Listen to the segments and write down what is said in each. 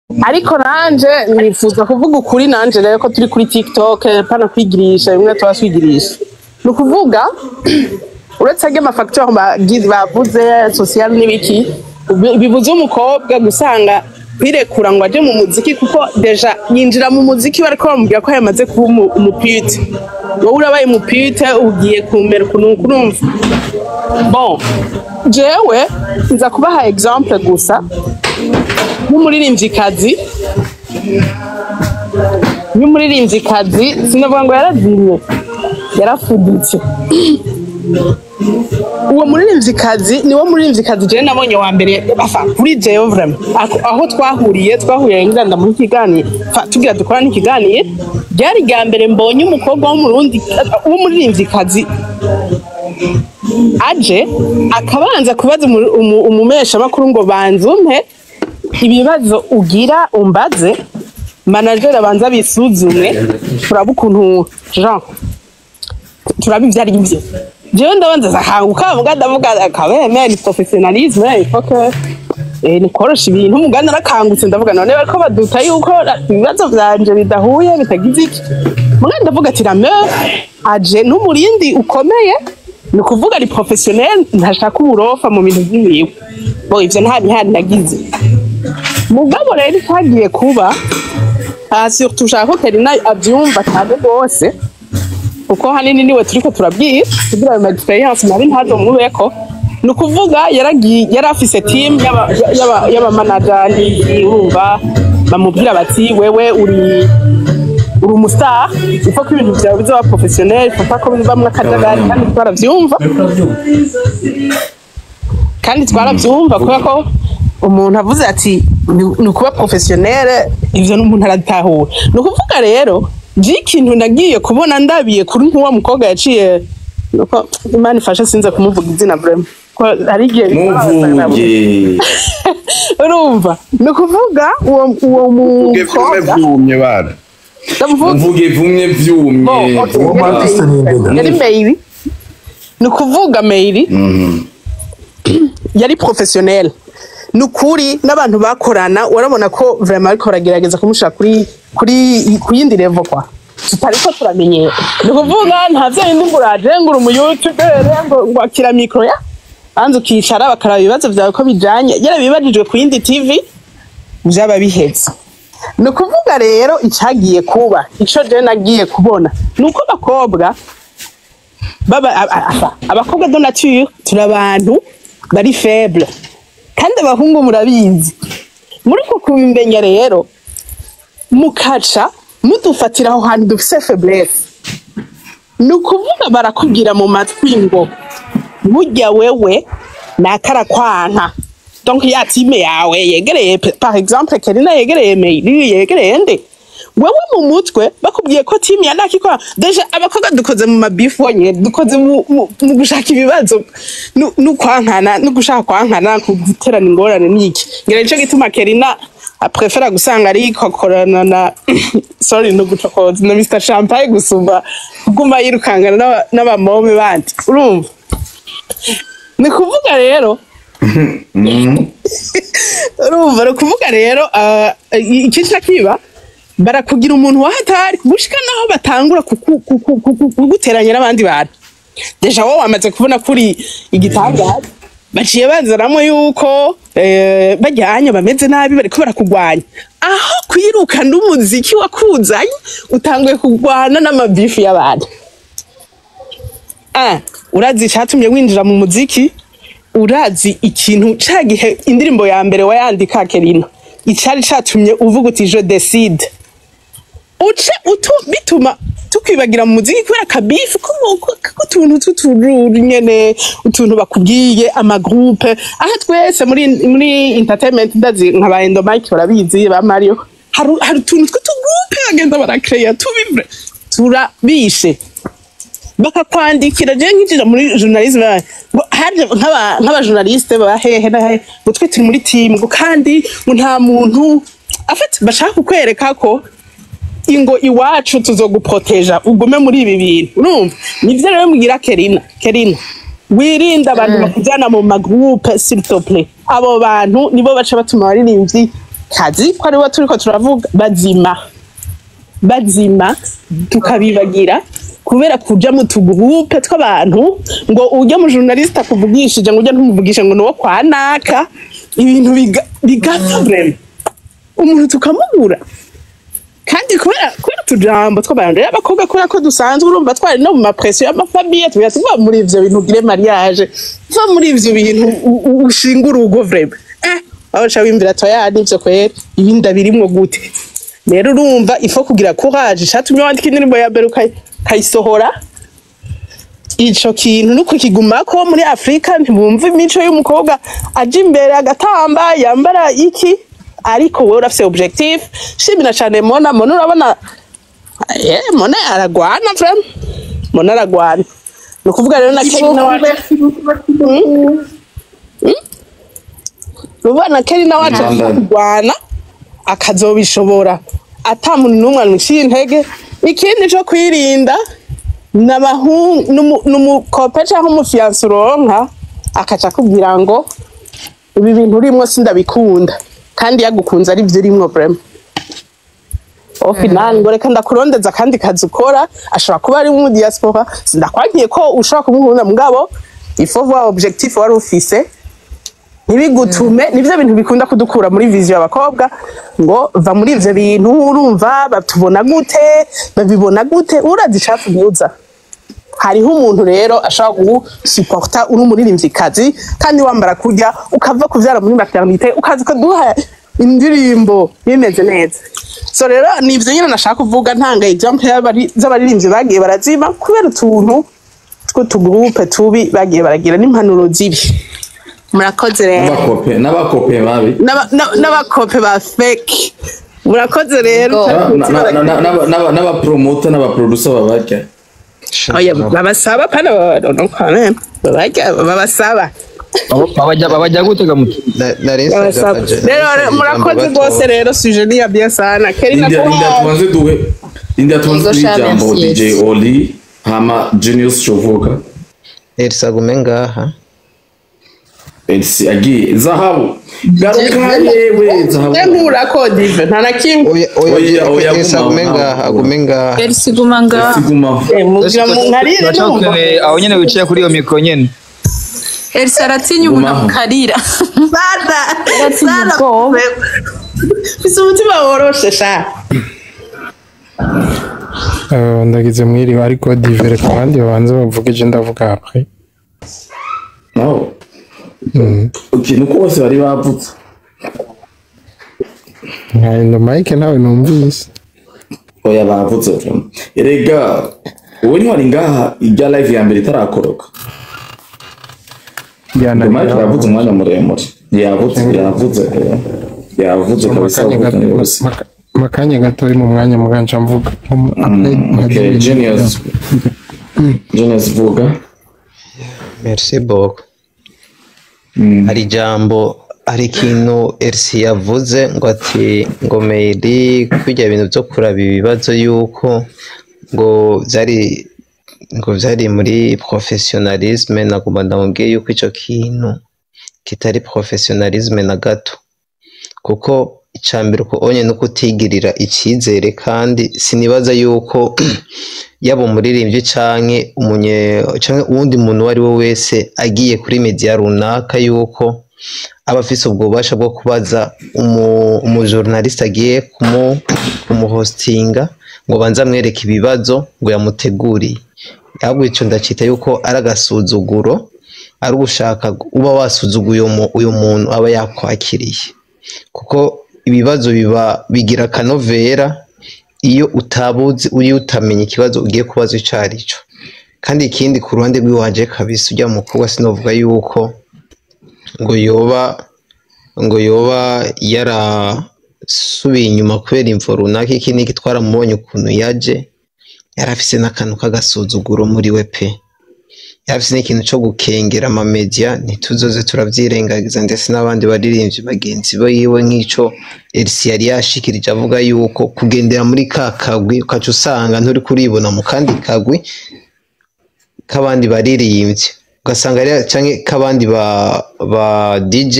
Ariko nanje nifuza kuvuga ukuri. Nanje rero ko turi kuri TikTok, pana kwigirisha bimwe tuba twigirisha. Ni ukuvuga, uretse arya amafacteur bavuze social n'ibiki, bibuza umukobwa gusanga kwirekura ngo aje mu muziki, kuko déjà yinjira mu muziki bariko bamubwira ko yamaze kuba umupute. Wowe urabaye umupute, ugiye kumera ukuntu kurumva. Bon, jewe nza kubaha exemple gusa nk'umuririmvyikazi. Sinavuga ngo yarazimye, yarafuditse. Uwo muririmvyikazi niwo muririmvyikazi jewe nabonye wa mbere afa kuri jewe vraiment. Aho twahuriye ngira ndamuha ikiganiro, tugira dukorane ikiganiro. Ryari rya mbere mbonye umukobwa w'Umurundi w'umuririmvyikazi aje akabanza kubaza umumeshamakuru ngo: "Banza umpe ibibazo ugira umbaze, manager abanza bisuzume, turabe ukuntu Jean turabe ivyo ari byo." Jewe ndabanza zakanguka, muga ndavuga kabeme ni professionnalisme, il faut que ni korosha ibintu. Muga narakangutse, ndavuga: "None bariko baduta yuko ibibazo vyanje bidahuye, bitagize iki?" Muga ndavuga ati: "La meuf aje n'umurindi ukomeye, ni ukuvuga ari professionnel, ntashaka uburofa mu bintu vyiwiwe." Bo ivyo nta bihari nagize. Mugabo rero icyagiye kuba aha, surtout ushaka ko Kerina avyumva cyane rwose, kuko hanini niwe turiko turabwira kugira ayo ma expérience mabi ntazomubeko. Ni ukuvuga yaragiye, yari afise team y'aba manager n'iki, urumva bamubwira bati: "Wewe uri umustar, il faut ko ibintu vyawe bizoba professionnel, il faut pas ko bibamwo akajagari." Kandi twaravyumva, kandi twaravyumva, kubera ko umuntu avuze ati ni ukuba professionnel, ivyo n'umuntu aratahura. Ni ukuvuga rero, je ikintu nagiye kubona ndabiye kuri nk'uwo mukobwa yaciye, nuko Imana ifashe sinze kumuvuga izina vraiment, ko hari igihe Muvuge. Urumva, ni ukuvuga uwo Mvuge vyumye mukobwa vyumye bana. Ndamuvuga. Muvuge vumye vyumye. Bon, okay. Uwo mu artiste ni Ndega. Yari Meiri. Ni ukuvuga Meiri yari professionnel, ni ukuri, n'abantu bakorana urabona ko vraiment ariko baragerageza kumushira kuri ku yindi level kwa tutariko turamenyera. Ni ukuvuga nta vya bindi ngo uraje ngo uri umuyoutuber, ngo akira micro ya banza ukicara, bakaraba ibibazo vyawe ko bijanye, yarabibajijwe ku yindi TV vyaba biheze. Ni ukuvuga rero icagiye kuba, ico je nagiye kubona, ni uko abakobwa baba abakobwa de nature turi abantu bari faible, kandi abahungu murabizi. Muri ko kubimenya rero, mukaca mudufatira aho hantu dufise faiblesse. Ni ukuvuga barakubwira mu matwi ngo: "Burya wewe nakarakwanka." Donc ya team yawe yegereye, par exemple Kerina yegereye Meiri, yegereye nde, wewe mu mutwe bakubwiye ko team ya nakikora. Déjà abakobwa dukoze mu mabifu wonyene, dukoze mu gushaka ibibazo no kwankana, no gushaka kwankana, guterana ingorane n'iki. Ngira nico gituma Kerina aprefera gusanga ariko akorana na, sorry, no gucokoza na Mr Champagne gusumba kuguma yirukangana n'abamome bandi. Urumva, ni kuvuga rero, urumva, ni ukuvuga rero ikinshi kiba barakugira umuntu wa hatari gushika naho batangura kuguteranya n'abandi bantu. Déjà wowe wamaze kubona kuri igitangaza, baciye bazanamo yuko bajyanye bameze nabi, bariko barakugwanya. Aho kwirukana umuziki wakuzanye, utanguye kugwana n'amabifu y'abantu. Urazi icatumye winjira mu muziki, urazi ikintu ca gihe indirimbo ya mbere wayandika, Kerina, icari catumye uvuga uti: "Je décide." Uce utu bituma tukwibagira mu muziki kubera akabifu k'utuntu tw'utururu nyene, utuntu bakubwiye, amagroupe. Aha twese muri entertainment, ndazi nka ba Endo Mike barabizi, ba Mario, hari utuntu tw'utugroupe bagenda barakeya tubivre turabishe, bakakwandikira. Je nkinjira muri journalisme, ngo harya nk'aba journaliste baba hehe na hehe, ngo twe turi muri team, ngo kandi ngo nta muntu afite, bashaka kukwereka ko ingo iwacu tuzoguproteja ugume muri ibi bintu. Urumva, nivyo rero mbwira Kerina: Kerina, wirinde abantu bakujyana mu magroupe, s'il te plaît. Abo bantu nibo baca batuma abaririmbyi Kazi ko aribo turiko turavuga, bazima bazima, tukabibagira kubera kuja mu tugroupe tw'abantu, ngo ujya mu journaliste akuvugishije, ngo ujya ntumuvugishe, ngo nuwo kwa naka, ibintu bigapfa vraiment, umuntu tukamubura. Kandi kubera utujambo tw'abantu rero, abakobwa, kubera ko dusanzwe, urumva, twari no mu mapression y'amafamille, tugira tuva muri ivyo bintu, ugire mariage, va muri ivyo bintu, ushinga urugo vraiment. Aho nca wiyumvira toya, nivyo kwera, ibindi birimwo gute? Rero urumva, il faut kugira courage. Icatumye wandika indirimbo ya mbere ukayisohora, ico kintu no kukigumako. Muri Afrika ntibumva imico y'umukobwa aja imbere agatamba, yambara iki, ariko wewe urafise objectif. Shimira cane Mona. Mona, urabona, Mona aragwana vraiment, Mona aragwana. Ni ukuvuga rero na Kelly nawe, uvuga na Kelly nawe aca kurwana, akazobishobora ata muntu n'umwe amuciye intege. Ikindi co kwirinda n'abahungu, n'umucopain canke umufiancé uronka akaca akubwira ngo ibi bintu urimwo sindabikunda, kandi yagukunze ari byo urimwo vraiment. Au final ngo reka ndakurondeza akandi kazi ukora, ashobora kuba ari mu diaspora. Sindakwagiye ko ushobora kumukunda, mugabo il faut voir objectif wari ufise, ntibigutume. Nivyo bintu bikunda kudukura muri vision y'abakobwa, ngo va muri ivyo bintu, urumva batubona gute, babibona gute, urazi icakubuza. Hariho umuntu rero ashobora kugusupporta uri umuririmvyikazi kandi wambara kurya, ukava kuvyara muri maternité, ukaza ukaduha indirimbo bimeze neza. So rero ni ivyo nyene nashaka kuvuga, ntanga example z'abaririmbyi bagiye barazima kubera utuntu tw'utugroupe tubi bagiye baragira n'impanuro zibi. Murakoze rero. N'abacopain, n'abacopain babi. N'abacopain ba fake. Murakoze rero. N'abapromoter n'abaproducer babarya. Oya, babasaba pana, no quand babarya, babasaba. Babajya gute gamuto? Babasaba rero. Murakoze rwose. Rero sujet ni ya bien sana, Kelly. India, India, tubanze duhe India, tubanze Yego, duhe sha, ijambo. merci. DJ Oli, hama Genius Chovuga. Elsa, gume ngaha. Elsi agiye. Zahabu, garuka yewe Zahabu. Nkurako dive nta na kimwe. Oya, oya. Oya, oya, Elsa, guma, gume nawe. ngaha, agume ngaha. Elsi, guma ngaha. Elsi, gumaho. Mugira mu nkarire numva. Turacakeneye aho nyene wicaye kuri iyo mikoro nyene. Elsi aratinya umuntu Gumaho. amukarira. Sana. Aratinya. Sana. Ubwoba. Mfise umutima woroshe sha. Ndagize mwiriwe, ariko divere ku bandi babanze bavuge, je ndavuga après. No, okay, nuko bose bari bavutse. Nka endo Mike nawe numvise. Oya, bavutse vraiment. Erega wowe ntiwari ngaha ijya live ya mbere itarakoroka. Yana. Mike yavuze umwanya muremure, yavuze, yavuze, yavuze kabisa, yavuze rwose. Makanya gatoyi mu mwanya muganja mvuga nko après nka Okay, 10 minutes. Genius, Genius, vuga. Merci beaucoup. Hari ijambo, hari ikintu Elsi yavuze ngo ati ngo Meili kurya bintu byo kuraba ibibazo yuko ngo byari muri professionnalisme. Nagomba ndamubwiye yuko ico kintu kitari professionnalisme na gato, kuko icambere uko onye nuko utigirira icizere. Kandi sinibaza yuko yaba umuririmbyi canke umunye canke uwundi muntu uwo ari we wese agiye kuri media runaka yuko aba afise ubwo bubasha bwo kubaza umujournaliste agiye kumuhostinga ngo banze amwereke ibibazo ngo yamuteguriye. Ahubwo ico ndacita yuko ari agasuzuguro, ari ugushaka uba wasuzuguye uyo muntu aba yakwakiriye, kuko ibibazo biba bigira akanovera iyo utabuzi, iyo utamenya ikibazo ugiye kubaza ico arico. Kandi ikindi, ku ruhande rw'iwanje kabisa, ujya mukobwa sinovuga yuko ngo yoba yarasubiye inyuma kubera imvo runaka, iki n'iki. Twaramubonye ukuntu yaje, yari afise n'akantu k'agasuzuguro muri we pe, yari afise n'ikintu co gukengera amamedia. Ntituzoze turavyirengagiza, ndetse n'abandi baririmbyi bagenzi biwe, nk'ico Elsi yari yashikirije avuga yuko kugendera muri ka kagwi ukaca usanga nturi kuribona mu kandi kagwi k'abandi baririmbyi, ugasanga ari canke k'abandi ba DJ,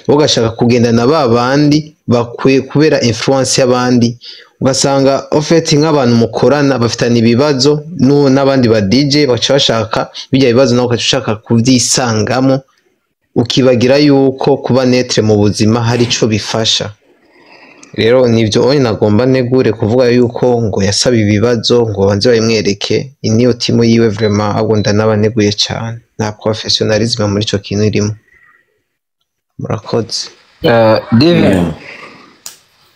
bo ugashaka kugendana ba bandi. Bakwiye kubera influence y'abandi, ugasanga au fait nk'abantu mukorana bafitanye ibibazo n'abandi ba DJ, baca bashaka bijya bibazo, nawe ugaca ushaka kuvyisangamo, ukibagira yuko kuba neutre mu buzima hari ico bifasha. Rero nivyo onye nagomba negure kuvuga yuko ngo yasaba ibibazo ngo banze babimwereke. Niyo timu yiwe vraiment, ahubwo ndanabaneguye cane, nta professionnalisme muri ico kintu irimo. Murakoze. Divi. Yeah.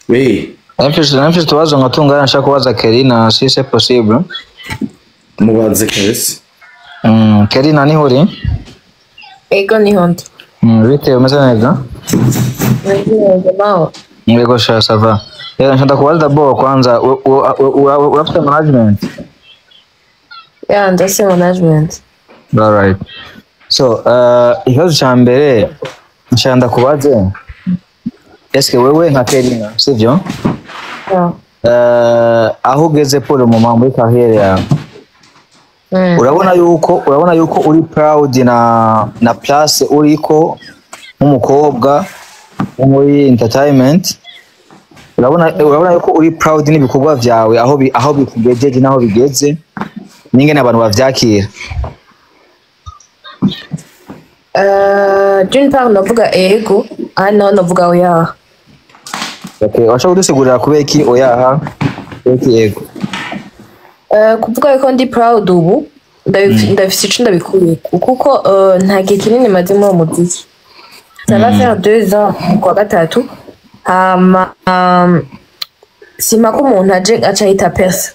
Oui. Nafise utubazo nka tungana nshaka kubaza Kerina, si c'est possible. Mubaze kabisa. Kerina, niho uri? Ego, niho ndi. Bite, umeze neza? Neza, mawe? Yego sha, ça va. Rero nshaka kubaza d'abord kwanza, urafite management? Ya, ndafise management. Alright. So, ikibazo ca mbere nshaka ndakubaze, eske wewe nka Kerina, sivyo? Ya. Aho ugeze pour le moment muri carrière yawe, urabona yuko uri proud na place uriko nk'umukobwa wo muri entertainment? Urabona yuko uri proud n'ibikorwa vyawe, aho bikugejeje n'aho bigeze n'ingene abantu bavyakira? D'une part novuga ego, ahandi naho novuga oya. Okay, washobora kudusigurira kubera iki oyaha, kubera iki ego? Kuvuga yuko ndi proud ubu, ndabifise ico ndabikuye kuko nta gihe kinini maze muri uwo muziki. Ça va faire 2 ans mu kwa gatatu. Hama sima ko umuntu aje aca ahita persa.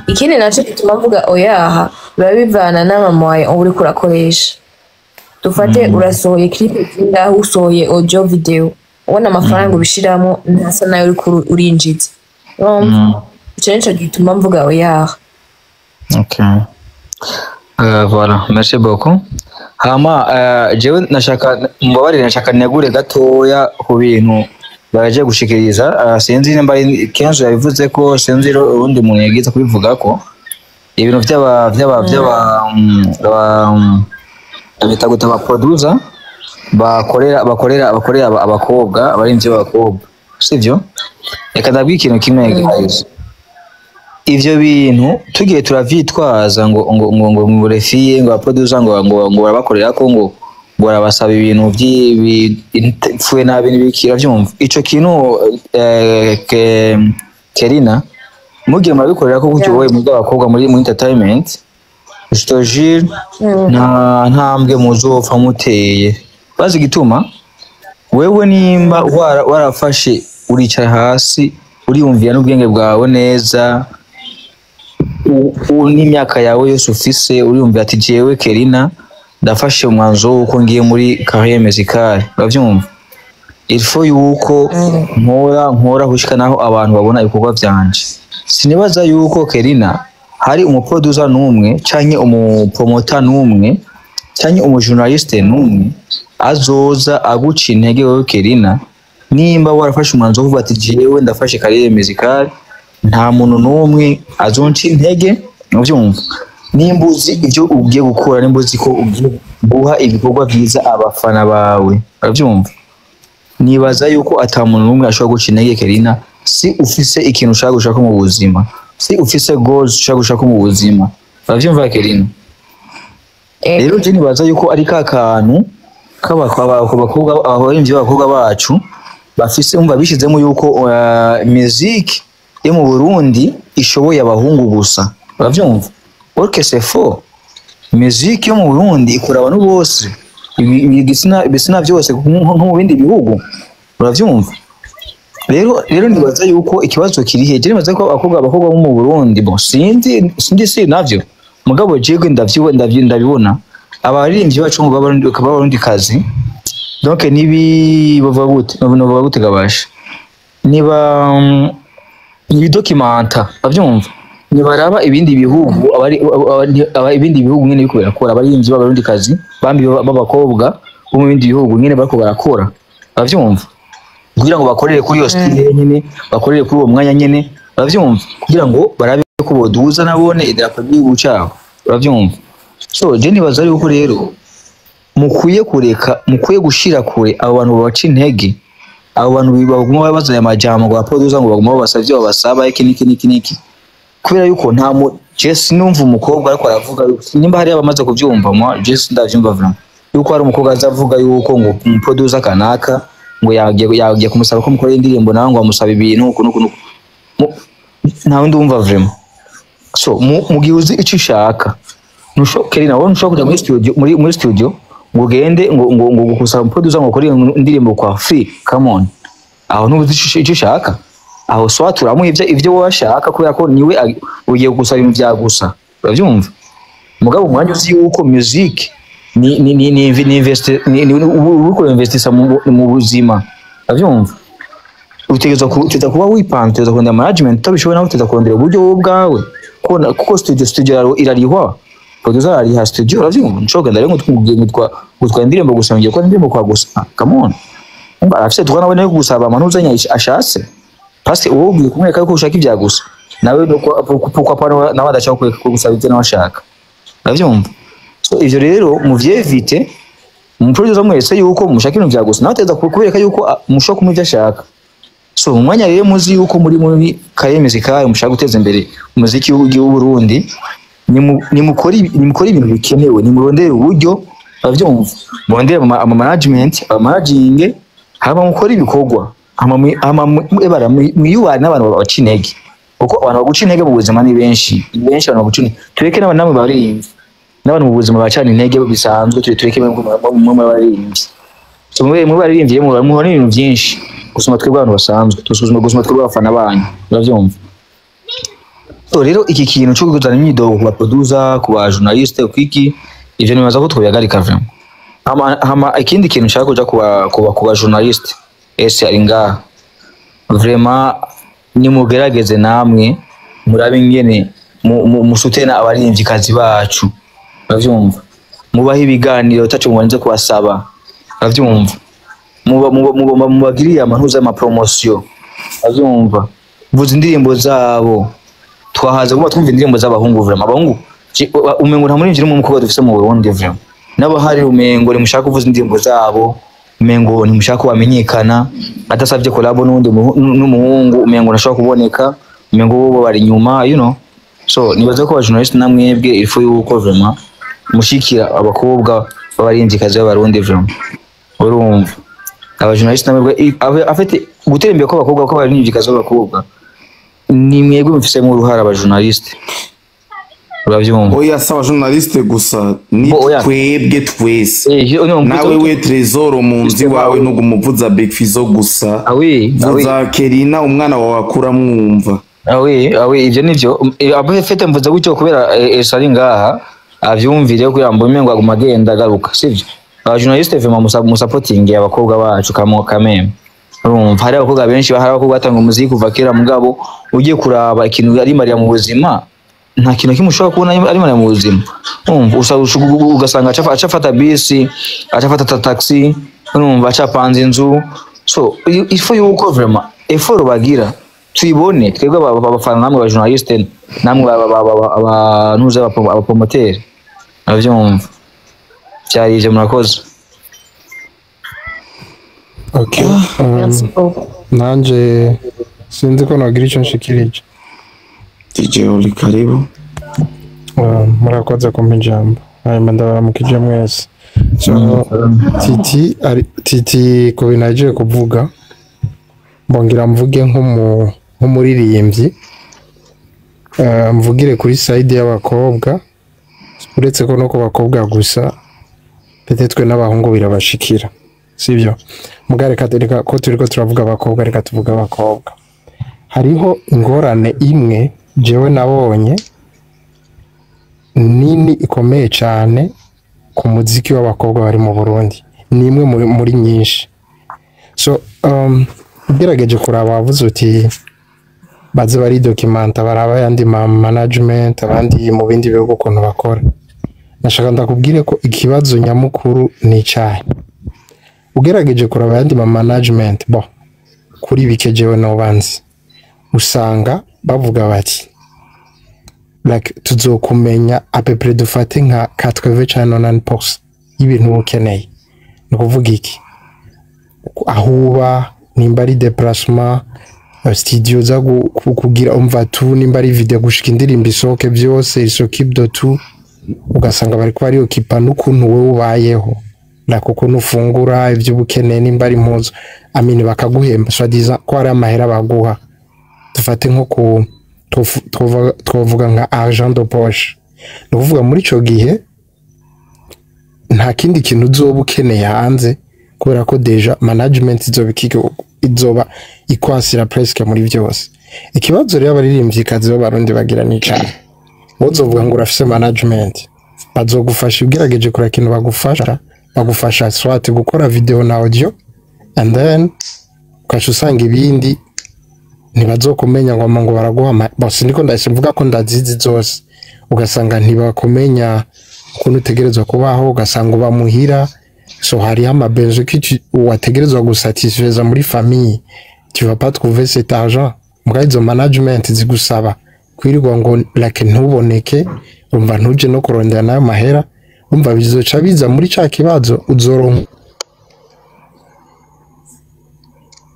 Ikindi naco gituma mvuga oyaha, biba bivana n'ama moyens uba uriko urakoresha. Dufate urasohoye clip zingahe, usohoye audio, video, ubona amafaranga ubishiramo ntasa nayo uriko urinjiza. Urumva, ico nico gituma mvuga oyaha. Okay. Voilà, merci beaucoup. Hama jewe nashaka mbabarire, nashaka negure gatoya ku bintu baje gushikiriza. Sinzi nimba ari Kenzo yabivuze ko, sinzi urundi muntu yagize kubivuga ko ibintu vy'aba bita gute, aba producer bakorera abakobwa, abarimvyi b'abakobwa, sivyo? Reka ndabwira ikintu kimwe, guys. Ivyo bintu tugiye turavyitwaza ngo refiye, ngo abaproducer ngo barabakorera ko ngo barabasaba ibintu vy'ipfuye nabi n'ibiki, uravyumva ico kintu? Kerina, mugiye murabikorera ko gutyo wowe mu bw'abakobwa muri entertainment, je te jure, nta ntambwe muzopfa muteye. Bazi igituma? Wewe nimba warafashe uricara hasi, uriyumvira n'ubwenge bwawe neza, n'imyaka yawe yose ufise, uriyumvira ati: "Jewe Kerina ndafashe umwanzuro wuko ngiye muri carrière musicale", uravyumva, il faut yuko nkora gushika naho abantu babona ibikorwa vyanje. Sinibaza yuko Kerina hari umuproducer n'umwe canke umupromoter n'umwe canke umujournaliste n'umwe azoza aguca intege wowe Kerina, nimba warafashe umwanzuro wo kuvuga ati: "Jewe ndafashe carrière musicale, nta muntu n'umwe azonca intege", uvyumva? Nimba uzi ivyo ugiye gukora, nimba uzi ko ugiye guha ibikorwa vyiza abafana bawe, uravyumva, nibaza yuko ata muntu n'umwe ashobora guca intege Kerina. Si ufise ikintu ushaka gushaka mu buzima, si ufise goals ushaka gushaka mu buzima, uravyumva Kerina? Rero je nibaza yuko ari ka kantu k'abakobwa, abarimvyi b'abakobwa bacu bafise, umva, bishizemo yuko musique yo mu Burundi ishoboye abahungu gusa, uravyumva? Or que c'est faux. Musique yo mu Burundi ikora abantu bose, ibitsina vyose, nko mu bindi bihugu, uravyumva? Rero nibaza yuko ikibazo kiri he? Je nibaza ko abakobwa bo mu Burundi, bon, sinzi si navyo, mugabo jewe ndabibona abaririmbyi bacu ngo b'abarundi kazi, donc nibi bavuga gute, bavuga gute gabasha, niba nibidocumenta, bavyumva, nibaraba ibindi bihugu, ibindi bihugu nyene biriko birakora, abaririmbyi b'abarundi kazi bambi b'abakobwa bo mu bindi bihugu nyene bariko barakora, bavyumva, kugira ngo bakorere kuri iyo style nyene, bakorere kuri uwo mwanya nyene, bavyumva, kugira ngo barabe ko boduza nabone idarapo ry'igihugu cabo, uravyumva? So je nibaza yuko rero mukwiye kureka, mukwiye gushira kure abo bantu babaca intege. Abo bantu baguma bazanye amajambo ngo abaproducer ngo baguma babasaba ivyo babasaba, iki niki niki niki, kubera yuko nta mu je sinumva umukobwa ariko aravuga nimba hari abamaze kuvyumva, moi je sindavyumva vraiment yuko hari umukobwa azavuga yuko ngo umuproducer kanaka ngo yagiye kumusaba ko mukorera indirimbo, nawe ngo amusaba ibintu uku nuku nuku. Ntawe ndumva vraiment. So mu gihe uzi icyo ushaka, Kelina, wowe ntushobora kuja muri studio, muri studio ngo ugende ngo gusaba umuproducer ngo ukore indirimbo kwa free. Come on, aho ntuzi icyo ushaka. Aho soit uramuha ivyo wowe ashaka, kubera ko niwe ugiye gusaba ibintu vya gusa, uravyumva? Mugabo umwanya uzi yuko music ni invest, ni uriko investisa mu buzima, uravyumva? Utegerezwa kuba wipanze, utegerezwa kurondera management. Utabishoboye nawe utegerezwa kurondera uburyo wowe ubwawe, kuko studio irarihwa, producer arariha studio, uravyumva? Nshobora kugenda rero ngo twugiye ngo indirimbo gusa, ngiye gukora indirimbo kwa gusa. Ah, come on. Umva, arafise droit nawe gusaba amanuzanya ashatse, parce wowe ugiye kumwereka yuko ushaka ibya gusa, nawe nuko pourquoi pas nawe adashaka kugusaba ibyo nawe ashaka, uravyumva? So ivyo rero muvyevite. Umuproducer mwese yuko mushaka ibintu vya gusa, nawe ategerezwa kubereka yuko mushobora kumuha ivyo ashaka. So mu mwanya rero muzi yuko muri carrière musicale mushaka guteza imbere umuziki w'igihugu Burundi, nimukore ibintu bikenewe, nimurondere uburyo, uravyumva? Murondere ama management, ama managing, hama mukore ibikorwa, hama ebara mwiyubare n'abantu babaca intege, kuko abantu baguca intege mu buzima ni benshi, ni benshi abantu baguca intege. Tureke n'abantu namwe baririmbyi, n'abantu mu buzima bacana intege bisanzwe, tureke mwe baririmbyi. So mwe baririmbyi muhora n'ibintu byinshi gusoma twebwe abantu basanzwe tusuzuma, gusoma twebwe abafana banyu, uravyumva? So rero iki kintu cyo kuzana imyidogo ku ba producer, ku ba journaliste, ku iki, ivyo nibaza ko twobihagarika vraiment. Hama ikindi kintu nshaka kuja kuba journaliste ese ari ngaha, vraiment nimugerageze namwe murabe ingene musutena abaririmvyikazi bacu, uravyumva? Mubahe ibiganiro taco mubanze kubasaba, uravyumva? Mubagirire amantuza y'amapromotion, uravyumva? Vuza indirimbo zabo. Twahaza kuba twumva indirimbo z'abahungu. Vraiment abahungu umengo nta muririmbyi n'umwe w'umukobwa dufise mu Burundi vraiment. N'abahari umengo ntimushaka kuvuza indirimbo zabo, umengo ntimushaka ko bamenyekana. Adasavye collabo n'uwundi n'umuhungu, umengo ntashobora kuboneka, umengo bo bari inyuma. So nibaza ko abajournaliste namwebwe il faut yuko vraiment mushikira abakobwa b'abaririmvyikazi b'Abarundi vraiment, urumva? Abajournaliste namwebwe afite gutera imbere kw'abakobwa, kw'abaririmvyikazi b'abakobwa, ni mwebwe mufisemo uruhara, abajournaliste, uravyumva? Oya, si abajournaliste gusa, ni Bo, oya. twebwe twese. No, Nawe we Trésor, mu nzu iwawe ntugumuvuza Big Fizzo gusa. Ah oui, ah oui. Vuza Kerina, umwana wawe akura mwumva. Ah oui, ah oui, ivyo nivyo. Abo fete mvuze gutyo kubera Elsa ari ngaha avyumvire, kugira ngo umengo aguma agenda agaruka, sivyo? Abajournaliste vraiment musapotinge abakobwa bacu kamo kameme. Urumva, hari abakobwa benshi, hari abakobwa batanga umuziki kuva kera, mugabo ugiye kuraba ikintu ari Maria mu buzima, nta kintu kimwe ushobora kubona ari Maria mu buzima. Urumva, ugasanga acafata bisi, acafata taxi, urumva, acapanze inzu. So il faut yuko vraiment effort bagira tuyibone twebwe abafana, namwe ba journaliste, namwe abantuze, abapromoteri, uravyumva? Vyari ivyo, murakoze. Okay. Merci beaucoup. Nanje sinzi ko nagira icyo nshikirije. DJ Oli, karibu. Murakoze kumpa ijambo, hanyuma ndabaramukije mwese. So Titi ari Titi ku bintu agiye kuvuga, mbongira mvuge nk'umuririmbyi, mvugire kuri side y'abakobwa, uretse ko no ku bakobwa gusa, peut-être n'abahungu birabashikira, sibyo? Muga reka ko turiko turavuga abakobwa, reka tuvuge abakobwa. Hariho ingorane imwe jewe nabonye nini ikomeye cyane ku muziki w'abakobwa bari mu Burundi, ni imwe muri nyinshi. So ugerageje kuraba, wavuze uti baze baridokimanta, baraba ayandi ma management, abandi mu bindi bihugu ukuntu bakora. Nashaka ndakubwire ko ikibazo nyamukuru ni icyayi. Ugerageje kuraba ayandi ma management, bo kuri bike jewe nobanzi, usanga bavuga bati like tuzokumenya à peu près, dufate nka 80 cyangwa 90% y'ibintu uba ukeneye. Ni ukuvuga iki? Aho uba. Nimba ari déplacement, studio za kugira, umva tu, nimba ari video, gushika indirimbo isohoke, byose il s'occupe de tout. Ugasanga bariko bariokipa n'ukuntu wewe ubayeho, like ukuntu ufungura, ibyo uba ukeneye, nimba ari impuzu amini bakaguhemba, soi-disant ko hari amahera baguha. Dufate nko ku twovuga nka argent de poche. Ni ukuvuga muri ico gihe nta kindi kintu uzoba ukeneye hanze, kubera ko déjà management izoba izoba ikwasira presque muri byose. Ikibazo rero abaririmvyikazi b'Abarundi bagira ni icahe? Wozovuga ngo urafise management, bazogufasha, ugerageje kureba ikintu bagufasha, bagufasha soit gukora video na audio, and then ukaca usanga ibindi ntibazokumenya ngo baraguha bose. Niko ndahise mvuga ko ndazizi zose. Ugasanga ntibakumenya ukuntu utegerezwa kubaho, ugasanga uba muhira. So hariho ama besoins que wategerezwa gusatisfeza muri famille, tu vas pas trouver cet argent. Mbwa izo management zigusaba kwirirwa ngo like ntuboneke, umva, ntuje no kurondera nayo mahera, umva, bizoca biza muri ca kibazo. Uzoronka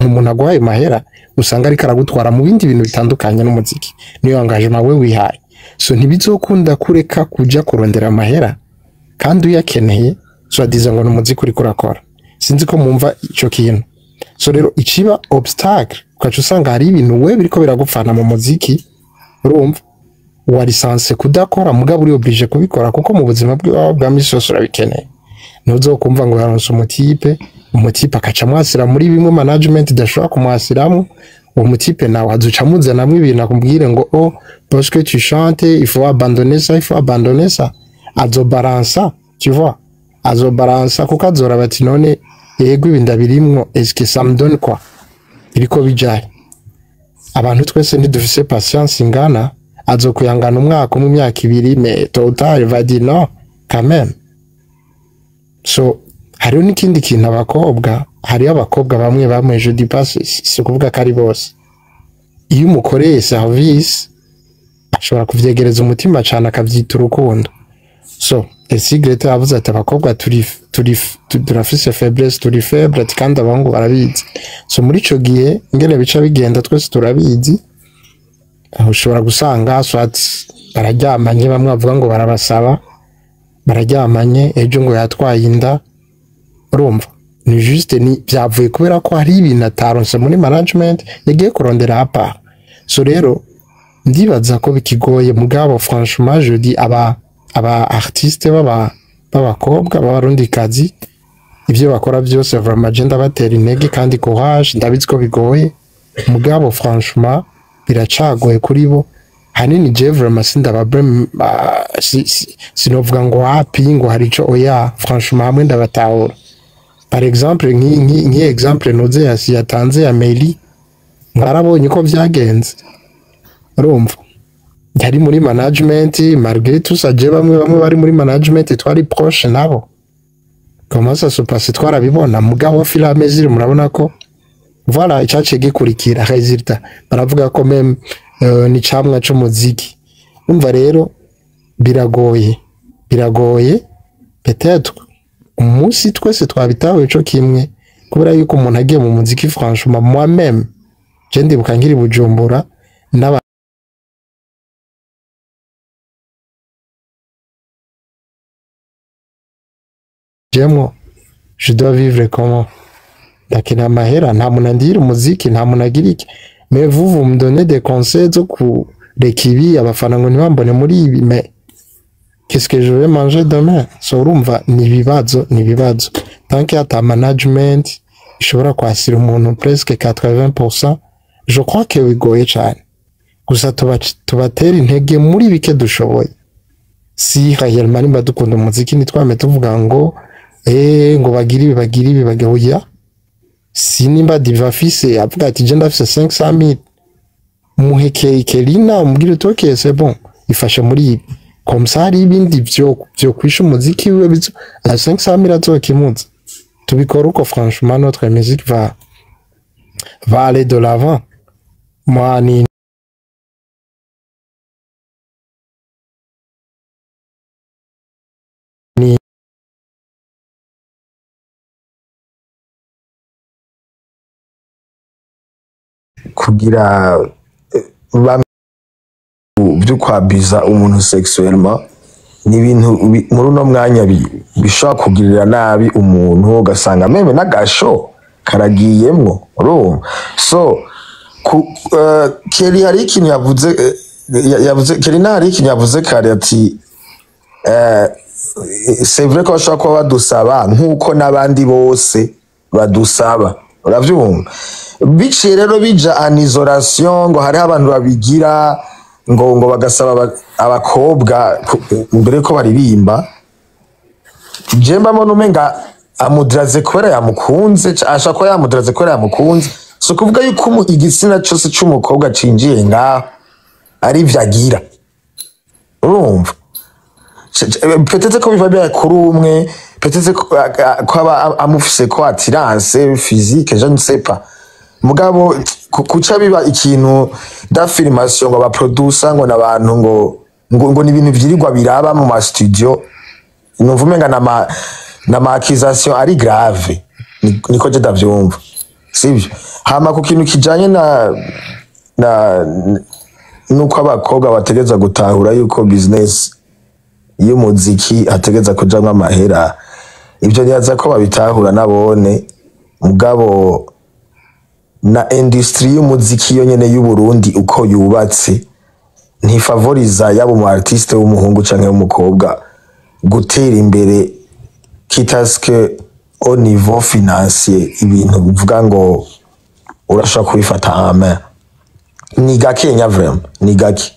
umuntu aguhaye mahera, usanga ariko aragutwara mu bindi bintu bitandukanye n'umuziki, niyo engagement we wihaye. So ntibizokunda kureka kuja kurondera amahera kandi uyakeneye, soi-disant ngo ni umuziki uriko urakora. Sinzi ko mumva ico kintu. So rero ikiba obstacle, ugaca usanga hari ibintu we biriko biragupfana mu muziki, urumva wari censé kudakora, mugabo uri obligé kubikora kuko mu buzima bwawe bwa misi yose urabikeneye. Ntuzokumva ngo yaronse umutipe, umutipe akaca amwasira muri bimwe management idashobora kumwasiramo. Uwo mutipe nawe azoca amuzanamwo ibintu, akubwire ngo oh, parce que tu chantes, il faut abandonner ça, il faut abandonner ça. Azobaransa, tu vois, azobaransa kuko azoraba ati none yego ibi ndabirimwo, est-ce que ça me donne quoi? Biriko bijahe? Abantu twese ntidufise patience ingana. Azokuyangana umwaka umwe, imyaka 2, mais tôt ou tard il va dire non quand même. So hariho n'ikindi kintu, abakobwa, hariho abakobwa bamwe bamwe, je dis pas, si ukuvuga ko ari bose, iyo umukoreye service ashobora kuvyegereza umutima cane, akavyita urukundo. So Esigrete yavuze ati abakobwa turi turafise faiblesse, turi faible, ati kandi abahungu barabizi. So muri ico gihe ingene bica bigenda twese turabizi. Aho ushobora gusanga soit bararyamanye, bamwe bavuga ngo barabasaba, bararyamanye, ejo ngo yatwaye inda. Urumva ni juste ni byavuye kubera ko hari ibintu ataronse muri management, yagiye kurondera à part. So rero ndibaza ko bikigoye, mugabo franchement je dis aba artiste baba b'abakobwa b'Abarundikazi, ibyo bakora byose, vraiment je ndabatera intege kandi courage. Ndabizi ko bigoye, mugabo franchement biracagoye kuri bo hanini. Je vraiment sindaba sinovuga ngo wapi, ngo hari ico, oya. Franchement hamwe ndabatahura. Par exemple nk'i exemple noze yatanze ya Meli, mwarabonye uko vyagenze. Urumva yari muri management, malgré tout ça je bamwe bamwe bari muri management twari proche nabo, comment ça se passe twarabibona. Mugabo fil à mesure murabona ko voilà icaciye gikurikira, résultat baravuga ko même ni camwa c'umuziki. Umva rero biragoye, biragoye. Peut-être umunsi twese twabitahuye co kimwe, kubera yuko umuntu agiye mu muziki, franchement moi-même je ndibuka nkiri Bujumbura n'aba jemwo, je dois vivre comment? Ndakeneye amahera, nta muntu andira umuziki, nta muntu agira iki, mais vous, vous me donnez des conseils zo kureka ibi, abafana ngo ntibambone muri ibi, mais qu'est-ce que je vais manger demain? So urumva ni ibibazo, ni ibibazo. Tant qu'il y a ta management ishobora kwasira umuntu presque 80%, je crois que bigoye cyane. Gusa tubatera intege muri bike dushoboye. Si réellement nimba dukunda umuziki, ntitwame tuvuga ngo ngo bagire ibi, bagire ibi, bagire oya. Si nimba Diva afise avuga ati je ndafise 500 000, muhe Kelina, umubwire uti ok, c'est bon, ifashe muri ibi, comme ça hari ibindi vyo kwisha umuziki wiwe bizo la 500 000 azokimuza. Tubikora uko, franchement notre musique va aller de l'avant. Moi ni Kugira byo kwabiza umuntu sexuellement ni ibintu muri uno mwanya bishobora kugirira nabi umuntu, ugasanga même n'agasho karagiyemwo, urumva. So Kelly hari ikintu yavuze, yavuze Kelly, hari ikintu yavuze kare ati c'est vrai ko bashobora kuba badusaba nk'uko n'abandi bose badusaba, uravyumva. Biciye rero bija en isolation ngo hariho abantu babigira ngo bagasaba abakobwa mbere ko baririmba. Je mbona umenga amudiraze kubera yamukunze, ashobora kuba yamudiraze kubera yamukunze. Si ukuvuga yuko igitsina cose c'umukobwa cinjiye ngaho ari ivyo agira, urumva. Peut-être ko biva biba kuri umwe, peut-être ko aba amufise ko attirance physique, je ne sais pas. Mugabo kuca biba ikintu d'affirmation ngo abaproducer ngo n'abantu ngo ni ibintu vyirirwa biraba mu ma studio, numva umenga nama accusation ari grave. Niko je ndavyumva, sivyo? Hama ku kintu kijanye na nuko abakobwa bategereza gutahura yuko business y'umuziki hategereza kujamwo amahera, ivyo nibaza ko babitahura nabone. Mugabo na industrie y'umuziki yo nyene y'u Burundi uko yubatse ntifavoriza yaba umu artiste w'umuhungu canke w'umukobwa gutera imbere, quitte à ce que au niveau financier ibintu bivuga ngo urashobora kubifata en main ni gake nya, vraiment ni gake.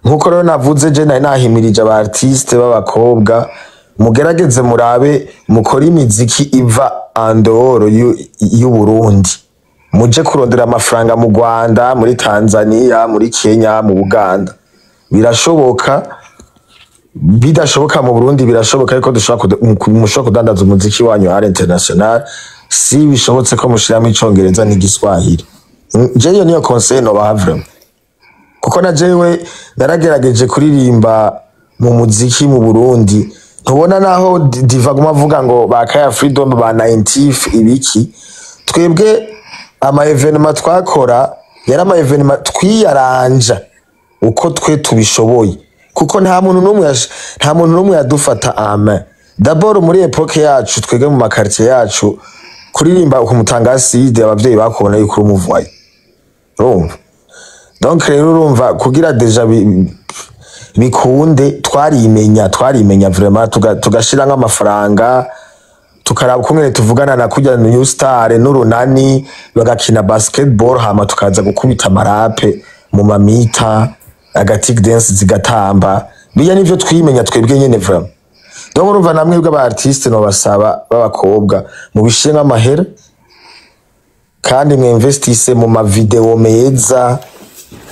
Nkuko rero navuze, je nari nahimirije aba artiste b'abakobwa, mugerageze murabe mukore imiziki iva en dehors y'u Burundi, muje kurondera amafaranga mu Rwanda, muri Tanzania, muri Kenya, mu Buganda. Birashoboka. Bidashoboka mu Burundi, birashoboka ariko dushobora mushobora kudandaza umuziki wanyu à l'international, si bishobotse ko mushiramo icongereza n'igiswahili. Je iyo niyo conseil nobaha vraiment, kuko na jewe naragerageje kuririmba mu muziki mu Burundi. Ntubona naho Diva aguma avuga ngo ba Kaya Freedom, ba 90 ibiki, twebwe ama événement twakora yari ama événement twiyaranja uko twe tubishoboye, kuko nta muntu n'umwe yadufata en main. D'abord muri époque yacu, twebwe mu makartier yacu, kuririmba ku Mutanga Sud, abavyeyi bakubona yuko uri umuvoyou, urumva. Donc rero urumva, kugira déjà bikunde, twarimenya vraiment, tugashira nk'amafaranga, tukaraba ukungene tuvugana na kurya New Star n'Urunani bagakina basketball, hama tukaza gukubita amarape mu mamita, agatic dance zigatamba. Bijya nivyo twimenya twebwe nyene vraiment. Donc urumva, namwe bw'aba artiste no basaba b'abakobwa, mubishire nk'amahera kandi mwinvestise mu ma vidéo meza,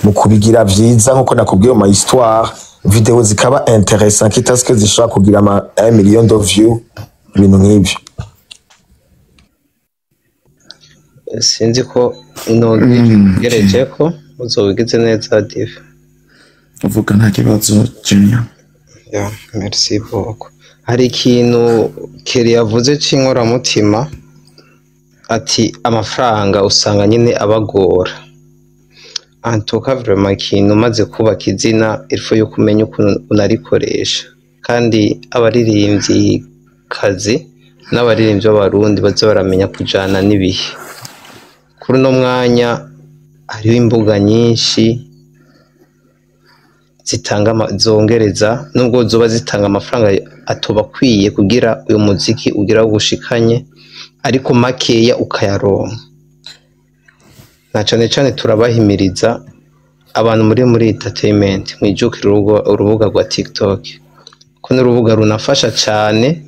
mu kubigira vyiza nkuko nakubwiye mu ma histoire, vidéo zikaba intéressant, quitte à ce que zishobora kugira ama 1 million de views, ibintu nk'ivyo. Sinzi ko nogereje ko uzobigize neza, Diva. Uvuga nta kibazo, Junior. Ya, merci beaucoup. Hari ikintu Kelly yavuze c'inkoramutima, ati amafaranga usanga nyine abagora. En tout cas vraiment, ikintu umaze kubaka izina, il faut yuko umenya ukuntu unarikoresha. Kandi abaririmbyi kazi n'abaririmbyi b'Abarundi baza baramenya kujana n'ibihe. Kuri uno mwanya hariho imbuga nyinshi zitanga zongereza, nubwo zoba zitanga amafaranga atoba akwiye kugira uyu muziki ugira aho ugushikanye, ariko makeya ukayaronka. Na cane cane turabahimiriza abantu muri entertainment, mwijukire urubuga rwa TikTok, ko n'urubuga runafasha cane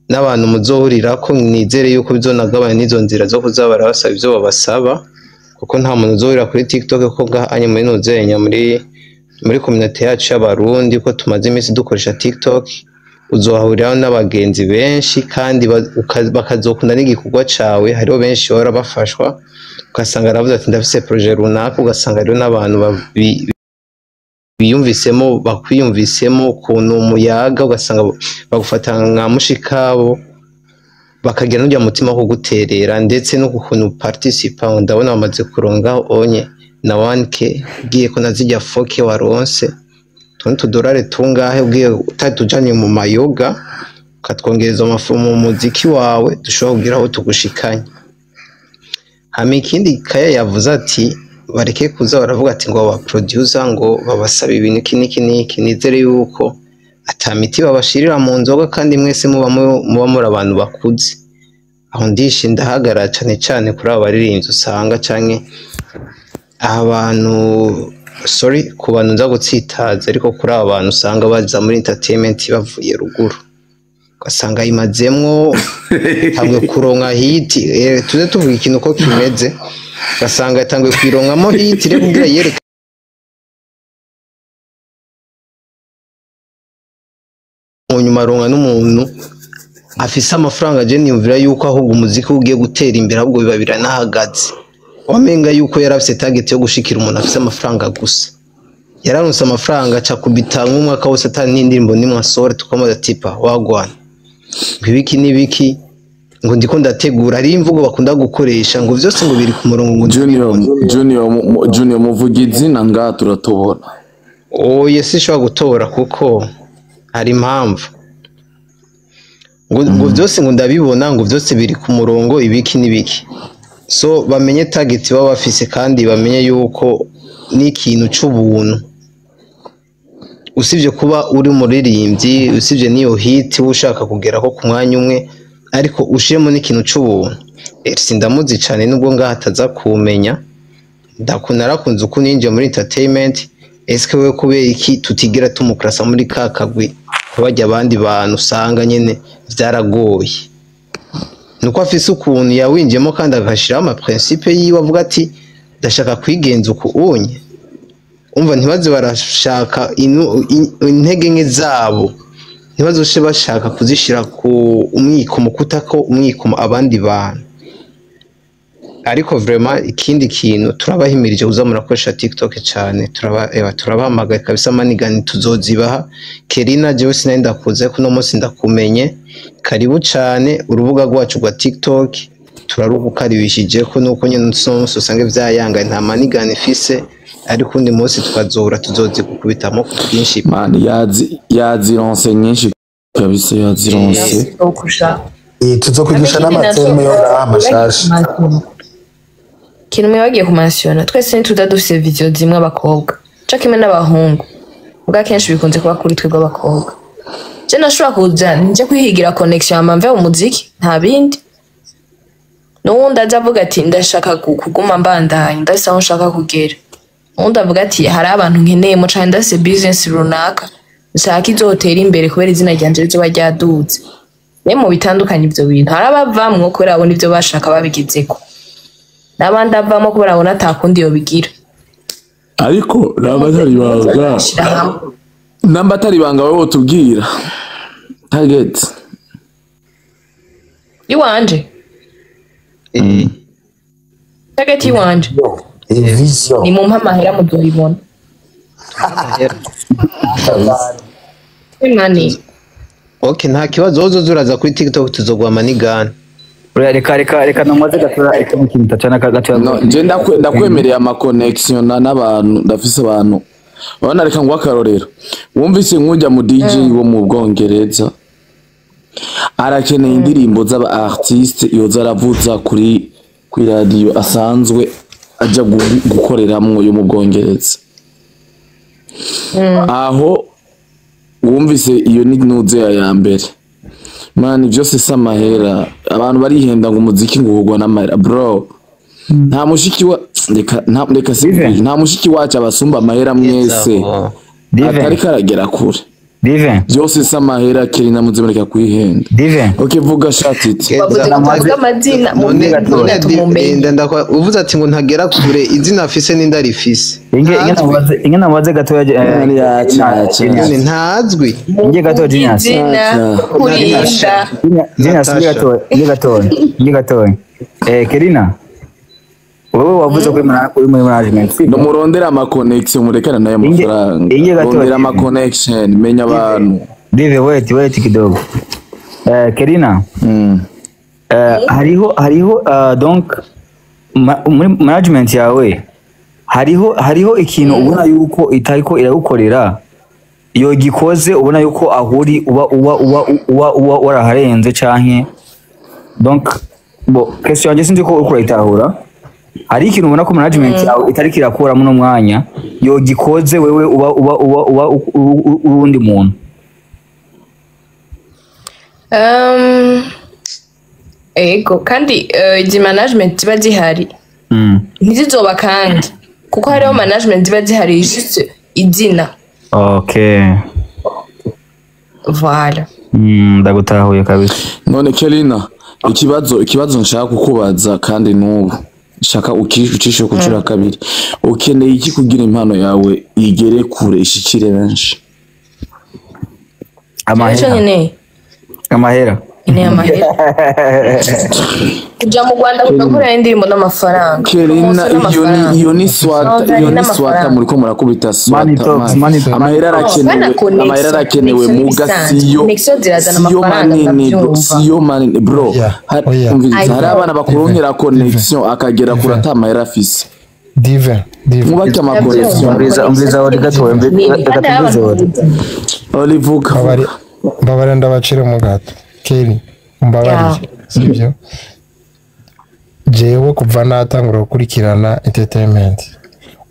n'abantu muzohurirako. Nizere yuko bizonagabanya n'izo nzira zo kuza barabasaba ivyo babasaba, kuko nta muntu uzohurira kuri TikTok, ko ngahanye muri nuzenya muri community yacu y'Abarundi ko tumaze iminsi dukoresha TikTok, uzohahuriraho n'abagenzi benshi kandi bakazokunda n'igikorwa cawe. Hariho benshi bahora bafashwa, ugasanga aravuze ati ndafise projet runaka, ugasanga hariho n'abantu biyumvisemo, bakwiyumvisemo ukuntu umuyaga, ugasanga bagufata nka mushikabo. Bakagira n'ujya mutima wo kuguterera ndetse no kukuntu participa. Ndabona bamaze kurongaho onye na 1K, ugiye ko na zijya 4K waronse, tundi tudorare tungahe ugiye utatujanye mu mayoga, ukatwongereza amafu mu muziki wawe, dushobora kugira aho tugushikanye. Hama ikindi Kaya yavuze ati bareke kuza baravuga ati ngo aba producer ngo babasaba ibintu iki n'iki n'iki. Nizere yuko ata miti babashirira mu nzoga, kandi mwese muba muri abantu bakuze. Aho ndishe ndahagarara cane cane kuri abo baririmbyi usanga canke abantu, sorry ku bantu nza gutsitaza, ariko kuri abo bantu usanga baza muri entertainment bavuye ruguru, ugasanga yimazemwo tanguye kuronka hit. Tuze tuvuga ikintu uko kimeze, ugasanga yatanguye kuyironkamo hit rero kugira yereke mu nyuma aronka n'umuntu afise amafaranga. Je niyumvira yuko ahubwo umuziki ugiye gutera imbere, ahubwo biba biranahagaze. Wamenga yuko yari afise target yo gushikira umuntu afise amafaranga gusa, yararonse amafaranga aca kubita nk'umwaka wose atari n'indirimbo nimwe asohora, tukamubaza tipa wagwana ngo ibiki n'ibiki, ngo ndiko ndategura. Hari imvugo bakunda gukoresha ngo vyose ngo biri ku murongo, ngo Junior, Junior, Junior, muvuga izina ngaha turatobora. Oye, sinshobora gutora kuko hari impamvu. Ngo vyose ngo ndabibona, ngo vyose biri ku murongo, ibiki n'ibiki. So bamenye target baba bafise, kandi bamenye yuko n'ikintu c'ubuntu, usibye kuba uri umuririmbyi, usibye n'iyo hit uba ushaka kugeraho ku mwanya umwe, ariko ushiremo n'ikintu c'ubuntu. Elsie ndamuzi cane, nubwo ngaha ataza kumenya, narakunze uko ninjiye muri entertainment. Eske wewe kubera iki tutigira tumukrasa muri ka kagwi bajya abandi bantu usanga nyene vyaragoye? Nuko afise ukuntu yawinjiyemo kandi agashiraho ama principe yiwe, avuga ati ndashaka kwigenza uku unye. Umva, ntibaze barashaka intege nke zabo, ntibazoshe bashaka kuzishira ku umwikomo, kutako umwikomo abandi bantu. Ariko vraiment ikindi kintu turabahimirije kuza murakoresha TikTok cyane. Turabahamagaye kabisa, manigani tuzozibaha. Kerina, jewe sinari ndakuze, ariko uno munsi ndakumenye, karibu cyane. Urubuga rwacu rwa TikTok turarugukaribishije, ko nuko nyene uno munsi usanga vyayangaye, nta manigani ifise, ariko undi munsi tukazora tuzozigukubitamo ku bwinshi. Man, yazironse nyinshi kabisa, yazironse. Tuzokwigisha n'amateme yo ngaha mashasha. Ikintu mwe bagiye kumansiyona, twese ntituza dufise vision zimwe abakobwa co kimwe n'abahungu, ubwo akenshi bikunze kuba kuri twebwe abakobwa. Je nashobora kuja nje kwihigira connection hama mve mu muziki, nta bindi. N'uwundi aza avuga ati ndashaka kuguma mbandanya, ndafise aho nshaka kugera. Uwundi avuga ati hari abantu nkeneyemo canke ndafise business runaka nshaka izotera imbere kubera izina ryanje rizoba ryaduze. Rero mu bitandukanye ivyo bintu, hari abavamwo kubera babona ivyo bashaka babigezeko, n'abandi avamo kubera babona atakundi yobigira. Ariko namba atari ibanga, Bashira hamwe. namba atari ibanga, wowe wotubwira target Iwanje, target iwanje Vision. ni mumpe amahera muzoyibona. Money. Okay, nta kibazo, wozoza uraza kuri TikTok tuzoguha manigani. Oya, reka reka reka namaze gatora, reka mu kintu tacana gatoya. No, je ndakwemereye ama connection n'abantu, ndafise abantu urabona. Reka nguhe akarorero, wumvise nk'ujya mu DJ wo mu Bwongereza arakeneye indirimbo z'aba artiste yoza aravuza kuri radio asanzwe aja gukoreramwo yo mu Bwongereza. Aho wumvise iyo ni nuze ya mbere. Man, byose si amahera. Abantu barihenda ngo umuziki ngo uhugwa n'amahera. Bro, nta mushiki wa reka nta reka si Divin. nta mushiki wacu abasumba amahera mwese Divin. atari karagera kure. Divin. Byose si amahera, kiri na muze mureka kwihenda. Divin. Okay, vuga shatiti. Bavuze ngo tuvuge amazina mu None none tumumenye. uvuze ati ngo ntagera kure, izina afise n'inda rifise. Inge inge Ntazwi. namubaze, inge namubaze gatoya, Yaca. None ntazwi. Inge gatoya, Genius. Izina kurinda. Genius, inge Natasha. gatoya, inge gatoya, inge gatoya. Kerina, wewe wavuze ko uri muri management, sibyo? No, murondera ama connection, murekana nayo mafaranga. Inge gatoya. Rondera ama connection, menya abantu. Dive, wait, wait kidogo. Kerina, Hariho donc muri management yawe hariho ikintu ubona yuko itariko iragukorera, iyo gikoze ubona yuko ahuri uba waraharenze, canke donc bo question yanjye sinzi ko uriko urayitahura. Hari ikintu ubona ko management yawe itariko irakora muno mwanya, yo gikoze wewe uba urundi muntu? Ego, kandi izi management ziba zihari ntizizoba, kandi kuko hariho management ziba zihari juste izina. Voilà. Ndagutahuye kabisa. None Kelina, ikibazo nshaka kukubaza, kandi n'ubu nshaka ucishe kucura kabiri: ukeneye iki kugira impano yawe igere kure, ishikire benshi? Ico Amahera. nyene. Amahera. Nkeneye amahera, kuja mu Rwanda kugakorera indirimbo n'amafaranga. Kelina, Promotion iyo ni n'amafaranga. iyo ni swata, iyo ni swata. N'amafaranga. Muriko murakubita Money swata. talks, money talks. Amahera arakenewe. Bana connection. Amahera arakenewe. Connection Muga n'ibisanzwe. siyo Connection zirazana siyo amafaranga, manini bro. ndabyumva. Siyo manini bro. Oya, oya. Umviriza, hari I abana bakuronkera connection akagera kure ata mahera afise. Divin, Divin. Mwubake ama connection. Umviriza Oli gato, reka tumvirize Oli. Olivuga. Mbabare ndabacire mu gato. Kelly, umbabarire, sibyo? Jewe kuva natangura gukurikirana entertainment,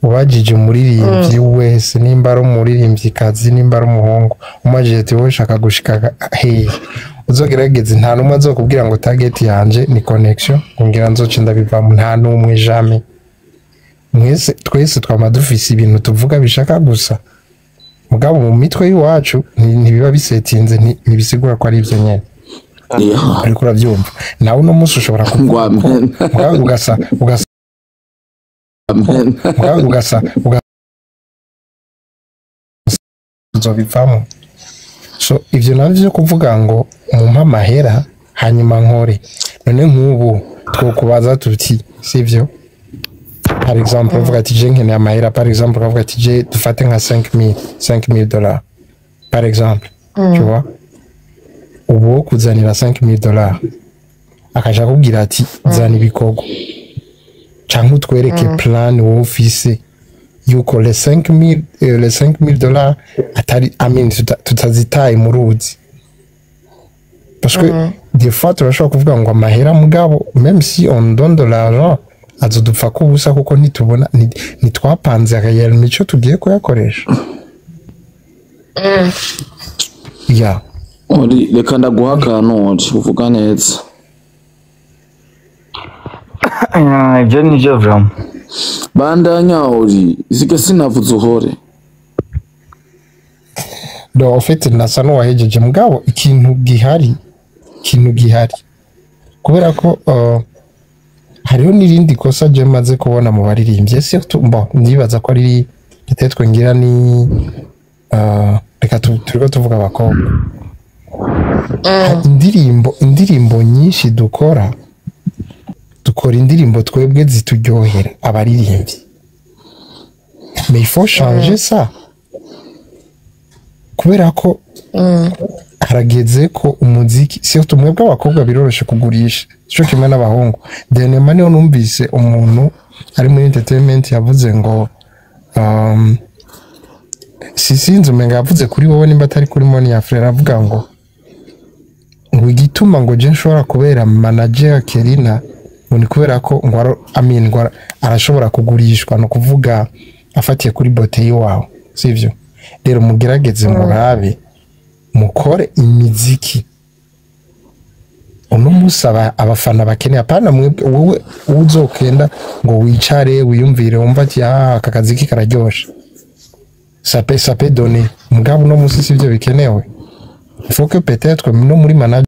ubajije umuririmbyi wese, nimba ari umuririmbyikazi, nimba ari umuhungu, umubajije ati: "Wowe ushaka gushika hehe?" Uzogerageze, nta n'umwe azokubwira ngo target yanje ni connection, ngo ngira nzoce ndabivamo. Nta n'umwe, jamais. Mwese, twese twama dufise ibintu tuvuga bishaka gusa, mugabo mu mitwe y'iwacu ntibiba bisetinze, ntibisigura ko ari ibyo nyene. Ariko urabyumva nawe, uno munsi ushobora Ngo kuvuga amen. Mugabo ugasa Amen. Mugabo ugasa uzobivamo. So ivyo navyo vyo kuvuga ngo mumpe amahera hanyuma nkore, none nk'ubu twokubaza tuti, sivyo, par exemple uvuga ati: "Je nkeneye amahera", par exemple ukavuga ati: "Je dufate nka 5000 dollars", par exemple, tu vois, ubu wo kuzanira 5000 dollars akaja akubwira ati: "Zana ibikorwa canke utwereke plan wowe ufise yuko les 5000 les 5000 dollars atari, I mean, tutazitaye mu ruzi", parce que des fois turashobora kuvuga ngo amahera, mugabo même si on donne de l'argent, azodupfa ko ubusa, kuko ntitubona, ntitwapanze réellement ico tugiye kuyakoresha ya. Ori, reka ndaguha akantu. Ori, uvuga neza. Ah, ibyo ni byo vraiment. Bandanya Ori, zige sinavuze uhore. Do en fait nasa n'uwahejeje, mugabo ikintu gihari kubera ko hariho n'irindi kosa je maze kubona mu baririmbyi, surtout, bon, ndibaza ko ari peut-être ngira ni reka turiko tuvuga abakobwa. Indirimbo nyinshi dukora indirimbo twebwe zituryohera abaririmbyi, mais il faut changer ça, kubera ko harageze ko umuziki, surtout mwebwe abakobwa, biroroshe kugurisha cyo kimwe n'abahungu. Dernièrement niho numvise umuntu ari muri entertainment yavuze ngo si sinzi, umenga yavuze kuri wowe, nimba atari kuri Moni ya Frere, avuga ngo igituma ngo je nshobora kubera manager Kelina ngo ni kubera ko ngo I mean, ngo arashobora kugurishwa, no kuvuga afatiye kuri beauté yiwawe, sivyo? Rero mugerageze murabe mukore imiziki uno munsi abafana bakeneye, apana mwebwe. Wowe uzokenda ngo wicare wiyumvire, wumva ati: "Ah, aka kaziki kararyoshe", ça peut donner, mugabo uno munsi sivyo bikenewe. Il faut que peut-être no muri manager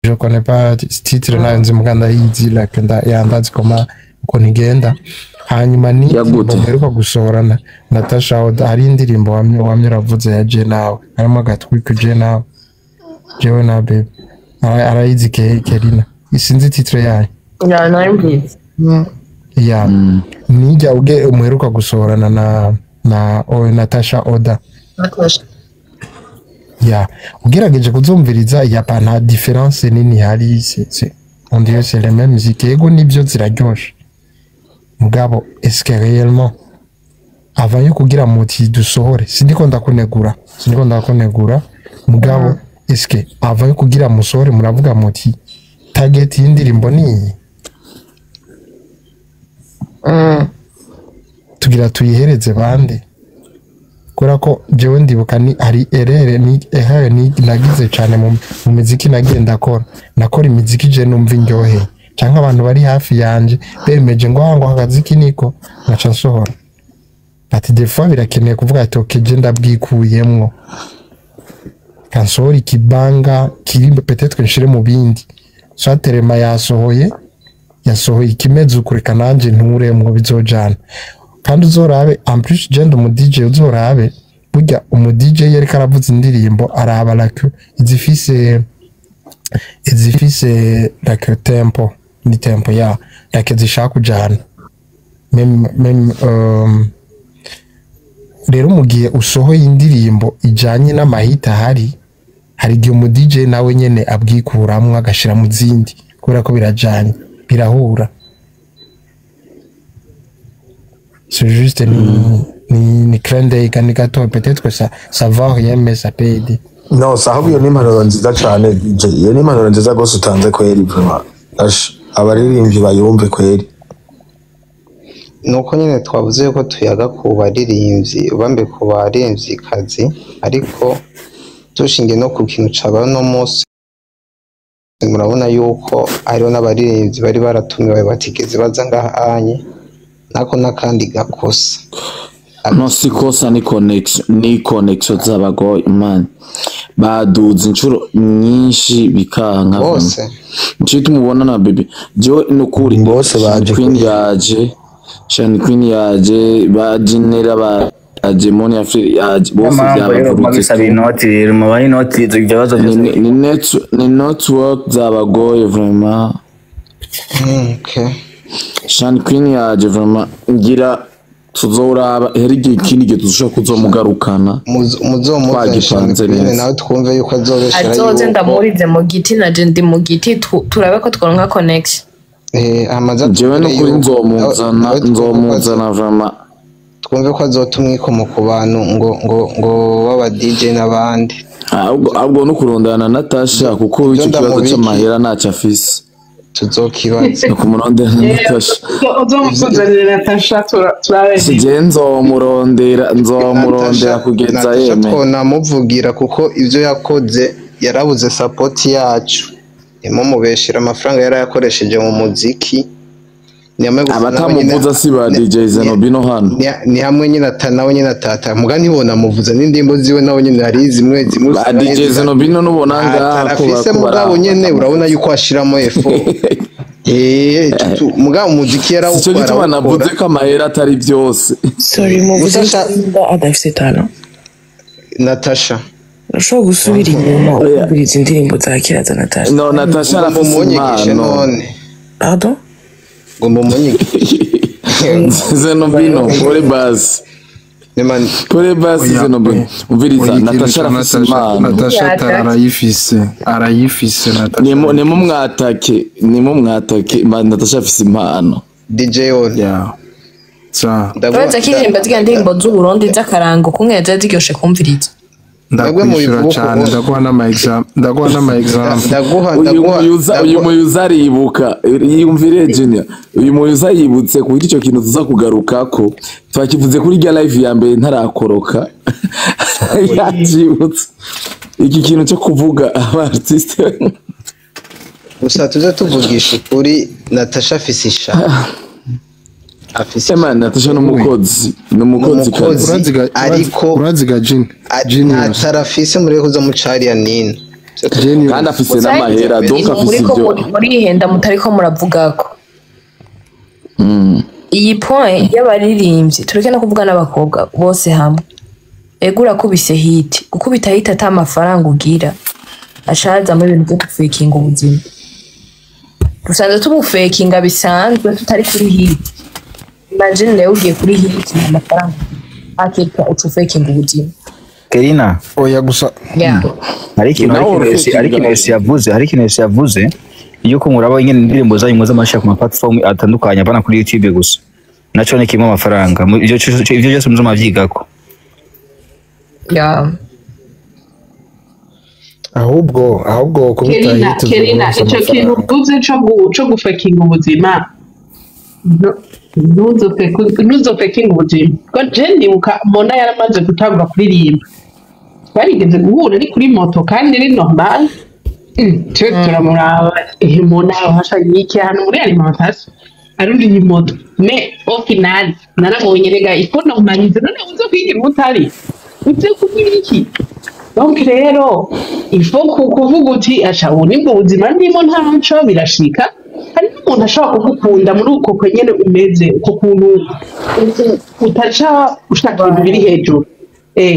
je connais pas titre nayo nzi, muga ndayizi, like yandazi koma ukuntu igenda. Hanyuma ni Ya indirimbo gute? mperuka gusohora na Natasha Oda, hari indirimbo wamye uravuze ya je nawe, harimo agatwiko je nawe, jewe na baby. Arayizi Kelina, sinzi titre yayo. Ya, nayumvise. Ya, nijya uge umuheruka gusohorana na Na Natasha Oda. Ya, ugerageje kuzumviriza, ya pas nta différence nini hari, c'est on dirait c'est les mêmes musiques. Yego nibyo ziraryoshe, mugabo est-ce que réellement avant yo kugira muti dusohore, sindiko ndakunegura, sindiko ndakunegura, mugabo est-ce que avant yo kugira musohore muravuga muti target y'indirimbo ni iyi, tugira tuyihereze bande? Kubera ko jewe ndibuka ni hari erreur, ni erreur ni nagize cyane mu miziki nagiye ndakora. Nakora imiziki je numva indyohe, cyangwa abantu bari hafi yanje bemeje ngo akaziki niko, nkaca nsohora. Ati des fois birakeneye kuvuga ati ok, je ndabwikuyemwo, kansohora ikibanga kiri, peut-être nshire mu bindi, soit Rema yasohoye ikimeze ukureka nanjye nturemwo bizojana. Kandi uzorabe, en plus je ndi umu DJ, uzorabe burya umu DJ iyo ariko aravuza indirimbo araba like izifise like tempo, ni tempo ya like zishaka kujana même rero mu gihe usohoye indirimbo ijanye n'amahita, hari igihe umu DJ nawe nyene abwikuramwo agashira mu zindi kubera ko birajanye, birahura. C'est juste ni clin d'œil kandi gato, peut-être que ça va rien, mais ça peut aider. No, si ahubwo iyo ni impanuro nziza cyane DJ, iyo ni impanuro nziza rwose utanze kweri, vraiment. Ash, abaririmbyi bayumve kweri. Nuko nyine twavuze yuko tuyaga ku baririmbyi bambe ku baririmvyikazi, ariko dushingiye no ku kintu cabaye uno munsi, murabona yuko hariho n'abaririmbyi bari baratumiwe batigeze baza ngaha anye, nako n'akandi gakosa. No, si kosa, ni connection, ni connection z'abagoye man, baduze inshuro nyinshi bikanka. Bose. Nico tumubona na bebe jewe nukuri. Bose baje. Queen yaje, Shani Queen yaje, ba Jinera baje, Moni Afri yaje, bose. Mpamvu rero byabavurutse. bisaba inoti rero mubahe inoti ibyo bibazo byose. Ni network zabagoye vraiment. Okay. Shani Queen yaje vraiment, ngira tuzoraba heri igihe ikindi gihe tuzoshobora kuzomugarukana. Muzomuzane. Twagipanze neza. Nawe twumve yuko azobeshera. Azoze yuko ndamurize mu giti, naje ndi mu giti, turabe ko tworonka connection. Amaze Jewe atubwire nukuri yuko nzomuzana. nawe twumve ko Nzomuzana vraiment. Twumve ko azota umwikomo ku bantu ngo baba DJ n'abandi. Ahubwo no kurondana na Natasha, kuko Ibyo icyo kibazo ndamubiki. cy'amahera ntacyo afise. Tuzokibaza. Ni kumurondera na Natasha. Uzomuzanire Natasha turabe. Sije nzomurondera kugeza Natasha yeme. twonamuvugira kuko ibyo yakoze yarabuze support yacu, ntimumubeshire, amafaranga yarayakoresheje mu muziki. Ni hamwe gusa nawe nyine- Abatamuvuza si ba DJ Zenobino hano. Ni hamwe nyine ata nawe nyine atata muga ntibonamuvuza n'indirimbo ziwe, nawe nyine hari zimwe zimwe Ba usanga DJ nyine Zenobino nubona ngaha ko atarafise, mugabo nyene urabona yuko ashiramo effort, mugabo umuziki Sico yarawukora, gituma arawukora. navuze ko amahera atari byose. Sorry, muvuze Gusa ko adafise talent. Natasha. Urashobora gusubira inyuma Oya. ukumviriza indirimbo za kera za Natasha. No, Natasha Ngo arafise mumunyigishe impano. none. Pardon? Ngo mumunyigishe. Zenobino, pole basi. Nemani. Pole basi. Oya, Zenobino, oya. umviriza. Oya, ikintu Natasha ca arafise Natasha, impano. Natasha tara arayifise Natasha. Nimumwatake Natasha afise impano. DJ on. Yeah. Sa Ndaguha Uretse ko indirimbo ziriya ndirimbo z'Uburundi z'akarango kumwe zari ziryoshe kumviriza. Mwebwe Ndakwishura mubivuga cyane. uko- Ndaguha n'ama example. Ndaguha Uyu ndaguha muyuza, uyu ndaguha muyuza aribuka, yumvire Junior, uyu muyuza yibutse kuri icyo kintu tuza kugarukako, twakivuze kuri rya live ya mbere ntarakoroka, yabyibutse iki kintu cyo kuvuga aba artiste. Gusa tuze tuvugisha ukuri, Natasha afise ishaka, afise Ema, Natasha n'umukozi, n'umukozi N'umukozi. kazi. Ariko- Uraziga Jin Genius. Atarafise muri kuza mucariya nino. Genius. Kandi afise n'amahera, donc afise Muriko ibyo. murihenda mutariko muravugako. Iyi point y'abaririmbyi, tureke no kuvuga n'abakobwa bose hamwe. Ego urakubise hit, gukubita hit ata mafaranga ugira, ashazamo ibintu byo gufekinga ubuzima. Dusanzwe tubufekinga bisanzwe tutari kuri hit. Imagine rero ugiye kuri hit nta mafaranga. Akeka uca ufakinga ubuzima. Kerina oya gusa Yeah. hari ikintu Nawe hari ikintu urafakinga. Elsie yavuze, hari ikintu Elsie yavuze yuko muraba nyine indirimbo zanyu muza amashyira ku ma platform atandukanye, apana kuri YouTube gusa, naco ni kimwe amafaranga. Ivyo byose muzo mavyigako. Yeah. Ahubwo kubita Kerina, hit Kerina, uzoronsa ico kintu amafaranga. uvuze co gufakinga ubuzima, ntuzofekinga ubuzima, kuko je ndibuka Mona yaramaze gutangura kuririmba, twarigeze guhura ari kuri moto kandi ari normal. Twe turamuraba, Mona washanye iki hano muri alimentation aruriye moto, mais au final narabonye rega il faut normaliser. None uze kwigira utari uze kugira iki? Donc rero il faut kuvuga uti asha ubu nibwo buzima ndimo, ntaco birashika. Hari n'umuntu ashobora kugukunda muri uko kwenyene umeze, uko kuntu utaca ushaka ibintu biri hejuru.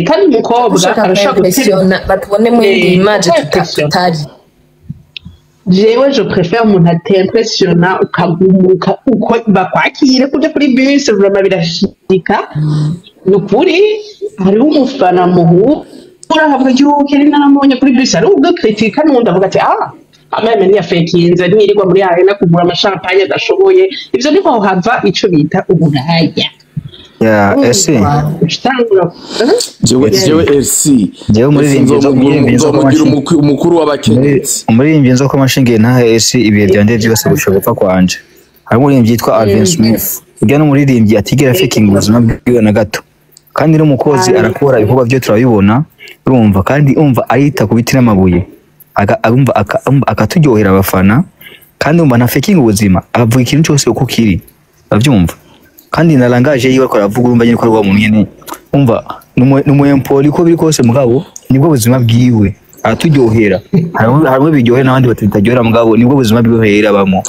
Kandi umukobwa Ushaka arashobora gutera kwimpressiona batubone mu yindi image kwimpressiona. tutari. Jewe je préfère umuntu atimpressiona, ukagumuka uko bakwakire kuja kuri bus, vraiment birashika. Ni ukuri hariho umufana muhura akavuga yuko yari naramubonye kuri bus, hariho ubwo kritika n'uwundi avuga ati ah ameme ntiyafekinze, ntiyirirwa muri arena kugura amashampanye adashoboye. Ivyo niho hava ico bita uburaya. Ya ese Utangura Jewe Elsie Jewe umuririmbyi nzomugira umukuru w'abakenyezi. Umuririmbyi nzo ko amashingiye ntahe ese ibihe byanje byose gushaka gupfa kwanje. Hari umuririmbyi yitwa Alvin Smith, ujya n'umuririmbyi atigera faking ubuzima bwiwe na gato, kandi n'umukozi arakora ibikorwa byo turabibona, urumva, kandi umva arita ku biti n'amabuye, umva akaturyohera abafana, kandi umva nta faking ubuzima, avuga ikintu cyose uko kiri, urabyumva, kandi na langage yiwe ariko aravuga, urumva nyine ko ari wa muntu nyene, umva ni umu empoli uko biri kose, mugabo nibwo buzima bwiwe, araturyohera. Harimwo biryohera n'abandi bataryohera, mugabo nibwo buzima bwiwe bamo.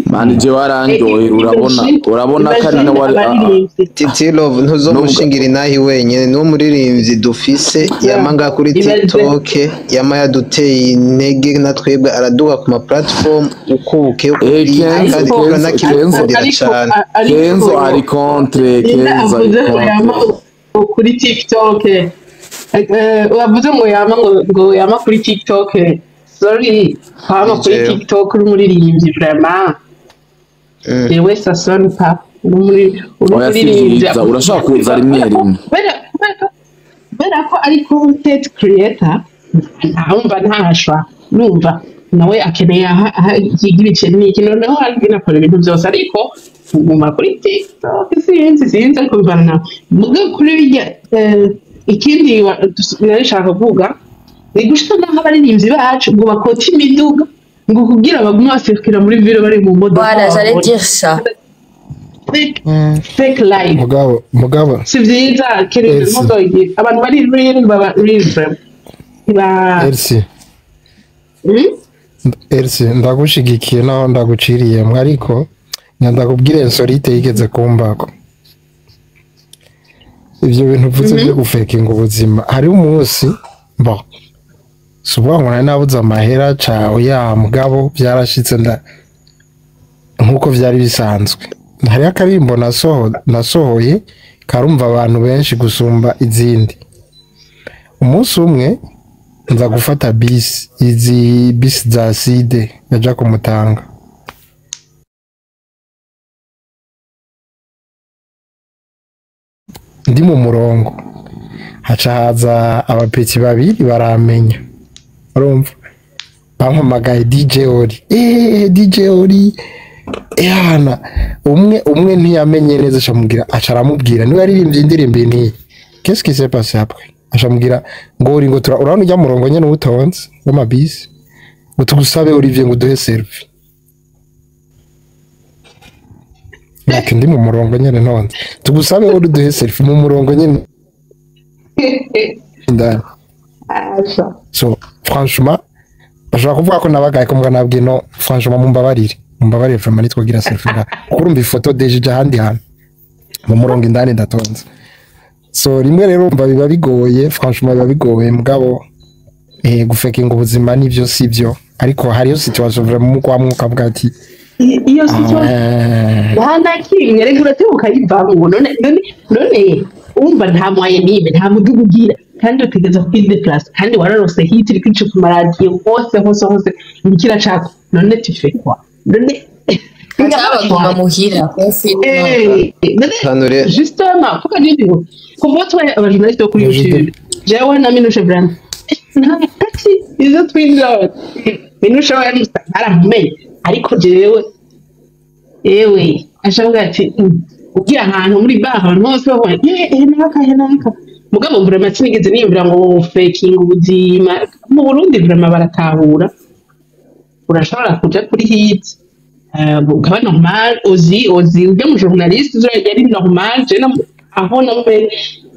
Mani jewe arandyohera, urabona ko ari nawe Titi Love ntuzomushingira inahi wenyene, niwo muririmbyi dufise yama ngaha kuri TikTok, yama yaduteye intege na twebwe, araduha ku ma platform uko bukeye uko bwije, kandi turanakimukundira cane. Kenzo ari contre, Nina Kenzo ari avuze ngo yama contre. Kuri TikTok, wavuze ngo yama ngo yama kuri TikTok, sorry, kwama kuri Jewe. TikTok uri umuririmbyi, vraiment jewe ça sonne pas. Uri Oya, si umuririmbyi vyiza, urashobora kuza rimwe rimwe. Kubera ko ari content creator, ntumva ntashwa numva nawe akeneye aha yiga ibice n'iki, noneho Alvin akora ibintu byose, ariko kuguma kuri TikTok sinzi ariko bivana nawe muga kuri bijya. Ikindi nari nshaka kuvuga ni gushika n'aho abaririmbyi bacu ngo bakota imiduga ngo kugira bagume baserukira muri ville bari mu modoka. Voilà, j'allais dire ça. Fake life. Mugabo Si vyiza kereka Elsie. ntuzoyigira abantu bari real, baba real vraiment ntiba. Elsie. Hmm? Elsie, ndagushigikiye naho ndaguciriyemwo, ariko ndakubwire insolite yigeze kumbako. Ivyo bintu uvuze byo gufekinga ubuzima, hariho umunsi bo si ukuvuga ngo nari nabuze amahera cawe ya mugabo byarashitse nda nkuko vyari bisanzwe, hariho akarimbo nasohoye karumva abantu benshi gusumba izindi. Umunsi umwe nza gufata bisi, izi bisi za side yaja kumutanga, ndi mu murongo haca haza abapeti babiri baramenya, urumva bampamagaye DJ Ori, DJ Ori ehana. Umwe ntiyamenye neza, acamubwira, aca aramubwira niba yaririmbye indirimbo iyi n'iyi. Qu'est-ce qui s'est passé après? Acamubwira ngo uri ngo tura urabona ujya murongo nyene uwutonze w'amabisi, ngo tugusabe Olivier ngo uduhe selfie. Like ndi mu murongo nyene ntonze, tugusabe uri uduhe selfie mu murongo nyene indani. So franchement bashobora kuvuga ko nabagaye ko mbwa nabwiye no franchement mumbabarire, mumbabarire vraiment, nitwagira selfie nga kuko urumva ifoto déjà ija ahandi hantu mu murongo indani ndatonze. So rimwe rero umva biba bigoye, franchement biba bigoye, mugabo gufekinga ubuzima nivyo sivyo, ariko hariyo situation vraiment mukwamwe ukavuga ati Iyo situation "Ah, nta na kimwe reka uratibuka ukayivamo. None Umva, nta moyen nibe, nta mudugu ugira, kandi utegereza kwideplace, kandi wararose hit iri kwica ku maradiyo hose hose hose, ibikira cako. None tu fais quoi none? Baguma muhira confinement. None Hano rero justement kuko nindi ngo kuva twe abajournaliste bo kuri YouTube, jewe na Minushe Brand, nta taxi izo twinjira. Minushe we yari aramumenye, ariko jewe ewe ashavuga ati ugira ahantu muri bar, ahantu hose babonye ye naka he naka. Mugabo vraiment sinigeze niyumvira ngo faking ubuzima mu Burundi. Vraiment baratahura, urashobora kuja kuri hit, ukaba normal. Ozi ujya mu journaliste uzo yari normal. Je na aho namumenye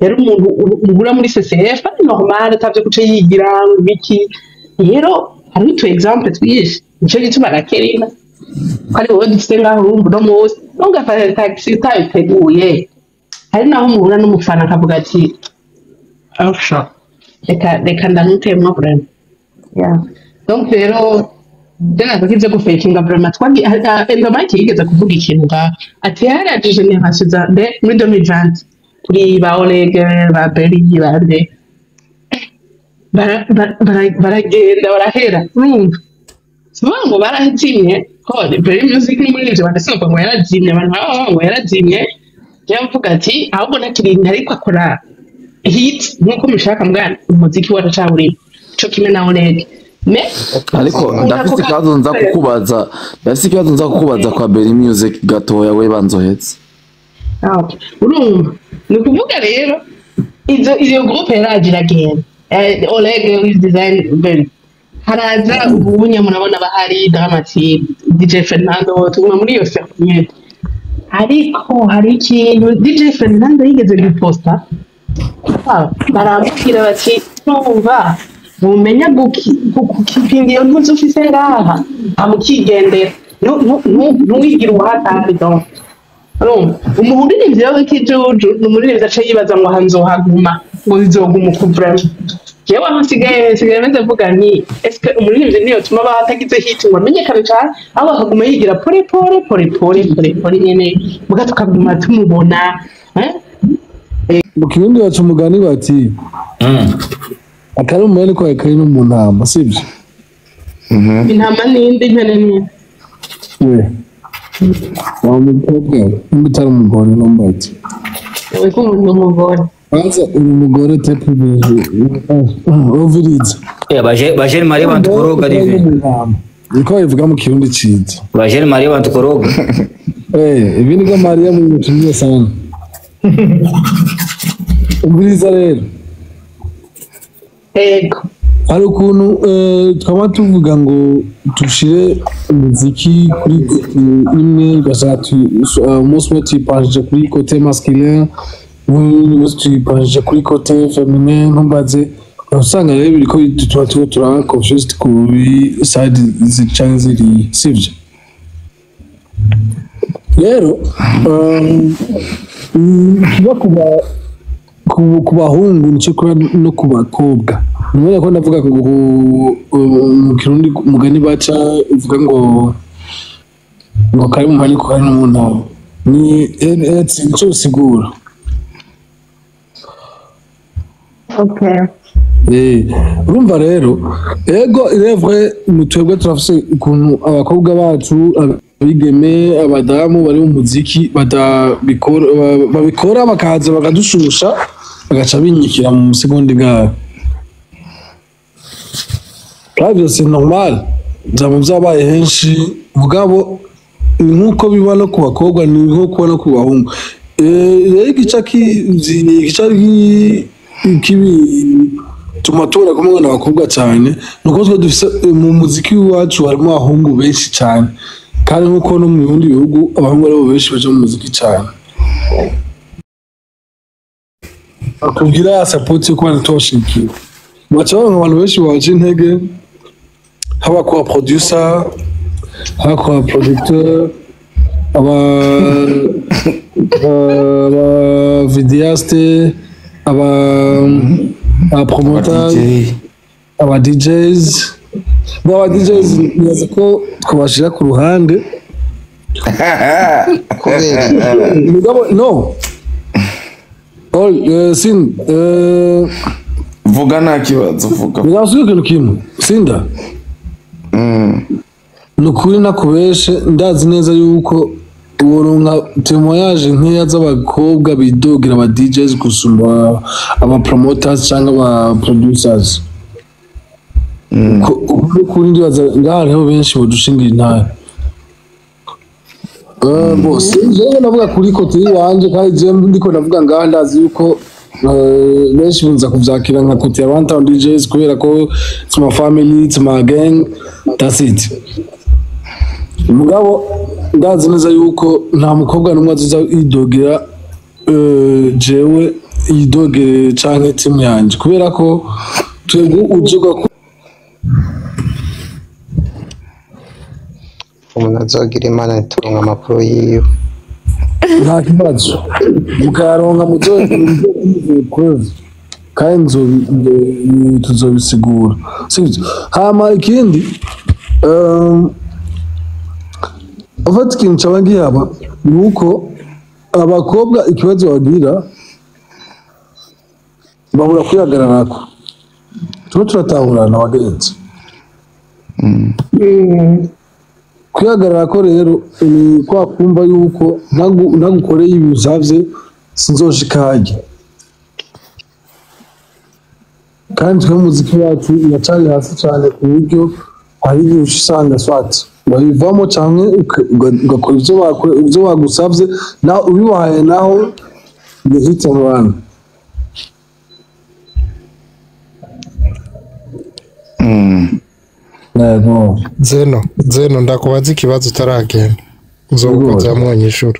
yari umuntu muhura muri CCF, ari normal, atavyo kuca yigira ngo ibiki. Rero hari utu exemple twinshi, nico gituma na Kerina ko ari wowe dufite ngaho. Urumva, uno munsi ntugafate taxi utabiteguye. Hari naho muhura n'umufana akavuga ati "Asha, reka ndamutemwa vraiment." Yeah. Donc rero je navuga ivyo gufakinga, vraiment twagi Endomike yigeze kuvuga ikintu ngaho, ati haraje génération za mbe muri 2020, kuri ba Oleg, ba Berry, bande baragenda barahera. Urumva, sivuga ngo barazimye, ko Berry Music ni muri ivyo badasohoka ngo yarazimye, abantu baba ngo yarazimye. Jewe mvuga ati ahubwo ntakiri ariko akora hit nkuko mushaka, mbwana umuziki waracawurimo co kimwe na Oleg me. Ariko ndafise ikibazo nza kukubaza, ndafise ikibazo nza kukubaza kwa Berry Music gatoya, we banzohetse. Ah, okay. Urumva, ni ukuvuga rero izo iyo groupe yaraje iragenda, Oleg with design Berry, haraza ubunye murabona bahari Dramati, DJ Fernando, tuguma muri iyo circuit nyene. Ariko hari ikintu DJ Fernando yigeze guposta, baramubwira bati numva mumenya gukipinga iyo ntuzi ufise ngaha, amukigendera ntuwigire uhatari. Donc urumva, umuririmbyi rero w'ikijuju ni umuririmbyi aca yibaza ngo aha nzohaguma, ngo bizoguma uku. Vraiment jewe aho nsigaye meze mvuga nti eske umuririmbyi niyo tuma aba atagize hit ngo amenyekane cane, ahubwo akaguma yigira pole pole pole pole pole pole nyene, muga tukaguma tumubona, eh? Mu Kirundi baca umugani bati akari umubare ko kari no mu ntama, sibyo? Intama ninde, impene ninde? We wa mukobwa we, nimba utari umugore nombaze. Uri ni umugore. Kwanza uri umugore tepu uviriza. Ba Jeune Marie bantukoroga dive. Niko babivuga mu Kirundi ciza. Ba Jeune Marie bantukoroga. Ibi nibwo Mariya mutumye sana. Umviriza rero. Yego. Hari ukuntu twaba tuvuga ngo dushire umuziki kuri côté imwe, ugasanga umunsi umwe tuyipanjije kuri côté masculin, uwundi munsi tuyipanjije kuri côté féminin. Ntumbaze, usanga rero biriko tuba turiko turaba confused kuri side canke ziriya, sivyo? Rero kiba ku bahungu nico kuba no ku bakobwa. Nimubona ko ndavuga ngo mu Kirundi umugani baca uvuga ngo kari mu maniko kari no mu ntama, ni nico bisigura. Okay. Urumva rero, ego irevre twebwe turafise ukuntu abakobwa bacu, abigeme, abadamu bari mu muziki badabikora, babikora bakaza bakadushusha, bagaca binyikira mu segonda bwabo, kandi byose normal, byaba byabaye henshi. Mugabo ni nk'uko biba no ku bakobwa, ni nko kuba no ku bahungu. Rero igica kibi tuma tubona ko umwana abakobwa cyane ni uko twe dufise mu muziki w'iwacu harimo abahungu benshi cyane, kandi nk'uko no mu bindi bihugu abahungu aribo benshi baja mu muziki cyane, bakubwira support yo kuba tubashigikiye, baca baronka abantu benshi babaca intege, haba ku ba producer, haba ku ba producteur, aba vidéaste, aba promoteur, aba DJs. Bo aba DJs nibaza ko twabashira ku ruhande. Kubera Mugabo no Sin Vuga, nta kibazo, vuga. Nzasubiye ikintu kimwe, Sinda. Ni ukuri nakubeshe, ndazi neza yuko woronka témoignage nkeya z'abakobwa bidogera aba DJs gusumba aba promoters cyangwa aba producers. Kuri ndibaza ngaha hariho benshi bodushingira intare. Bose jewe navuga kuri côté yiwanje, kandi jewe ndiko ndavuga ngaha, ndazi yuko benshi bunza kuvyakira nka côté ya Runtown DJs, kubera ko it's my family, it's my gang, that's it. Mugabo ndazi neza yuko nta mukobwa n'umwe azoza yidogera, jewe yidogere canke team yanje, kubera ko twebwe uzoga Umuntu azogira Imana ntituronka amakuru yiwe. Nta kibazo, mukayaronka muzoze preuve, kandi tuzobisigura, sibyo? Hama ikindi, ufata ikintu caba gihaba ni uko abakobwa ikibazo bagira, babura kwihagararako. Tuba turatahurana, bagenzi. Kwihagarara ko rero ni kwa kumva yuko ntagukoreye ibi usavye sinzoshika harya, kandi twe muziki wacu iracari hasi cyane, ku buryo hari igihe uca usanga swat babivamo canke ugakora ivyo bagusavye, naho ubibahaye, naho ni hit and run. Yego. Zeno, Zeno, ndakubaza ikibazo utaragenda, uzogukoza mwonyishura.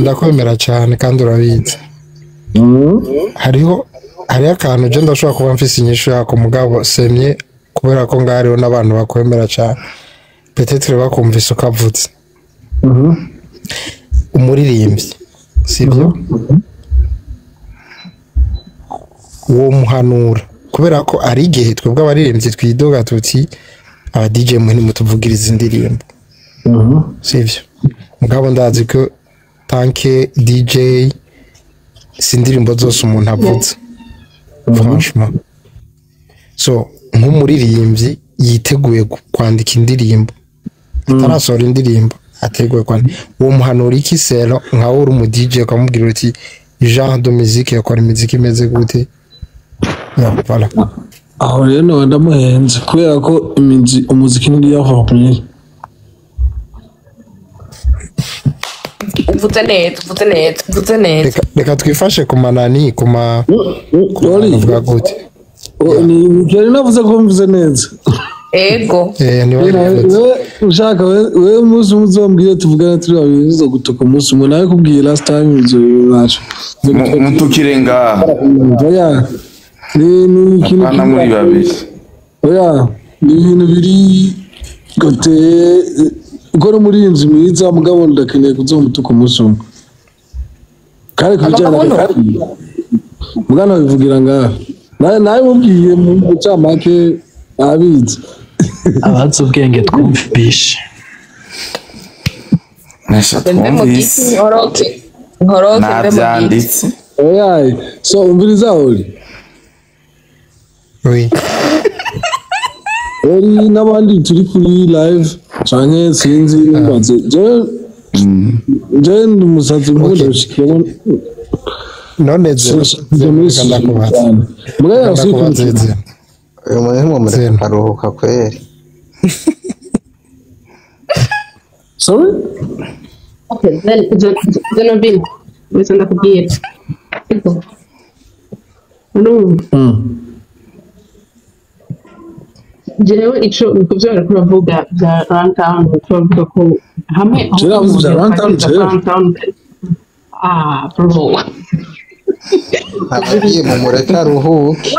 Ndakwemera cyane kandi urabizi. Hariho akantu je ndashobora kuba mfise inyishu yako, mugabo semye kubera ko ngaho hariho n'abantu bakwemera cyane, peut-être bakumvise ukavutse umuririmbyi, sibyo? Uwo muhanura, kubera ko ari igihe twebwe abaririmbyi twidoga tuti aba DJ mwe nimutuvugiriza indirimbo, sivyo? Mugabo ndazi ko tant que DJ si indirimbo zose umuntu avuze, franchement. So nk'umuririmbyi yiteguye kwandika indirimbo, atarasohora indirimbo, ateguye kwandika, uwo muhanura iki sero nkawe uri umu DJ, ukamubwira uti genre de musique yakora imiziki imeze gute? Yeah, voilà. Aho rero nawe ndamuhenze, kubera ko umuziki ntiriya formule. Uvuze neza, uvuze neza, uvuze neza. Reka twifashe ku manani, ku ma uvuga gute? Ni navuze ko mvuze neza. Ego. Niba bivuze. Wewe ushaka wewe umunsi umwe uzombwire tuvugane turi babiri, uzogutuka umunsi umwe nawe kubwiye last time ivyo naco. Mutukire ngaha. Oya, ni ikintu Apana muri babiri. Oya, ni ibintu biri côté ukora umurinzi mwiza, mugabo ndakeneye kuzomutuka umunsi umwe, kandi ku bijyanye na mugana bivugira ngaha, nawe mubwiye mu ncamake abizi. Abazi ubwenge twumvishe. Nasha Mbe mu giti. Twumvise. Nkoroke, nkoroke, mbe mu giti. Nabyanditse. Oya, so umviriza uri Oui. Ori n'abandi turi kuri live canke sinzi, mbaze jewe ndi umusazi nkunda gushikiramo. None Zeno, Zeno, reka ndakubaza. Mugabo Reka ndakubaza, Zeno. Uyu muntu ntimumureke akaruhuka kweri. Sorry. Okay, Zenobin, wese ndakubwira. Ego. Urumva? Jewe ico ku byo bariko baravuga bya Runtown, bariko baravuga ko hamwe Jewe navuze bya Runtown, jewe. Runtown. Ah, bro. Ababwiye mumureke aruhuke.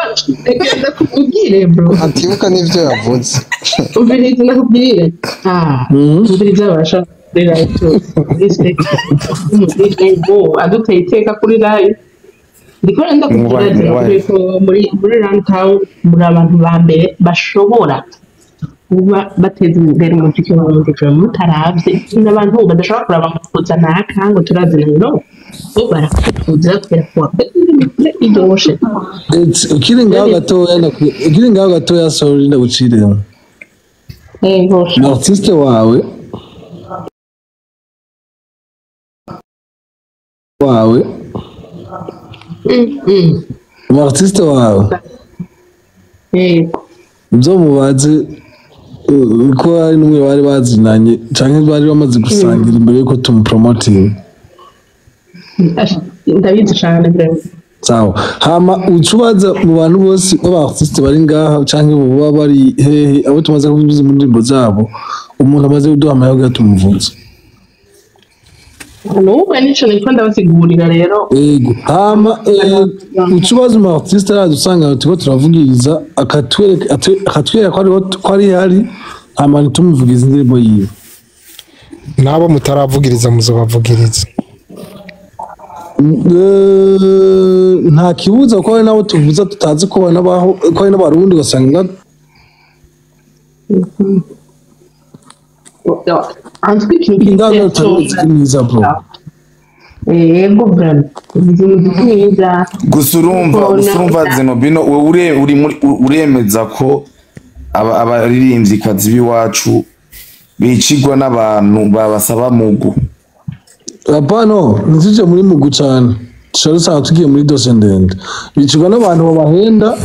Reka ndakubwire, bro. Atibuka n'ivyo yavuze. Umviriza ndakubwire. Ah, umviriza, barasha kuri live cyose. Respect. Umuziki ngo aduteye iteka kuri live. Ndiko ndakubwira Mwubahe, mwubahe. ko muri Runtown muri abantu ba mbere bashobora Kuba bateza imbere umuziki w'Uburundi vraiment mutaravye n'abantu badashobora kuraba ngo kuza naka ngo turazinanye, no bo barakuza kubera ko wakoze indirimbo iryoshe. Ukiri ngaho gatoya, ukiri ngaho gatoya, sorry ndaguciremo. Yego. Artiste wawe, umu artiste wawe, yego. Mubaze ko hari n'umwe bari bazinanye canke bari bamaze gusangira imbere yuko tumupromotinga. Ndabizi cane vraiment. Sawa, hama ucubaza mu bantu bose b'aba artiste bari ngaha canke boba bari hehe, abo tumaze kuvuza mu ndirimbo zabo, umuntu amaze kuduha amahirwe tumuvuze. N'ubu nico niko ndabasigurira rero. Yego, hama ucubaza umu artiste araza usanga turiko turavugiriza, akatwereka ko ariho, ko ari hari, hama ntitumuvugize indirimbo yiwe. N'abo mutaravugiriza muzobavugiriza. Nta kibuza ko hari n'abo tuvuza tutazi ko banabaho, ko hari n'Abarundi ugasanga Anzwi ikintu ingano tutazi mwiza bro. Yego, vraiment uzi umuziki mwiza. Gusa urumva Zenobino, wewe uri muri uremeza ko abaririmvyikazi b'iwacu bicigwa n'abantu babasaba mugu? Apano, ntituje muri mugu cane, dushobora usanga tugiye muri dosiye ndende. Bicirwa n'abantu babahenda,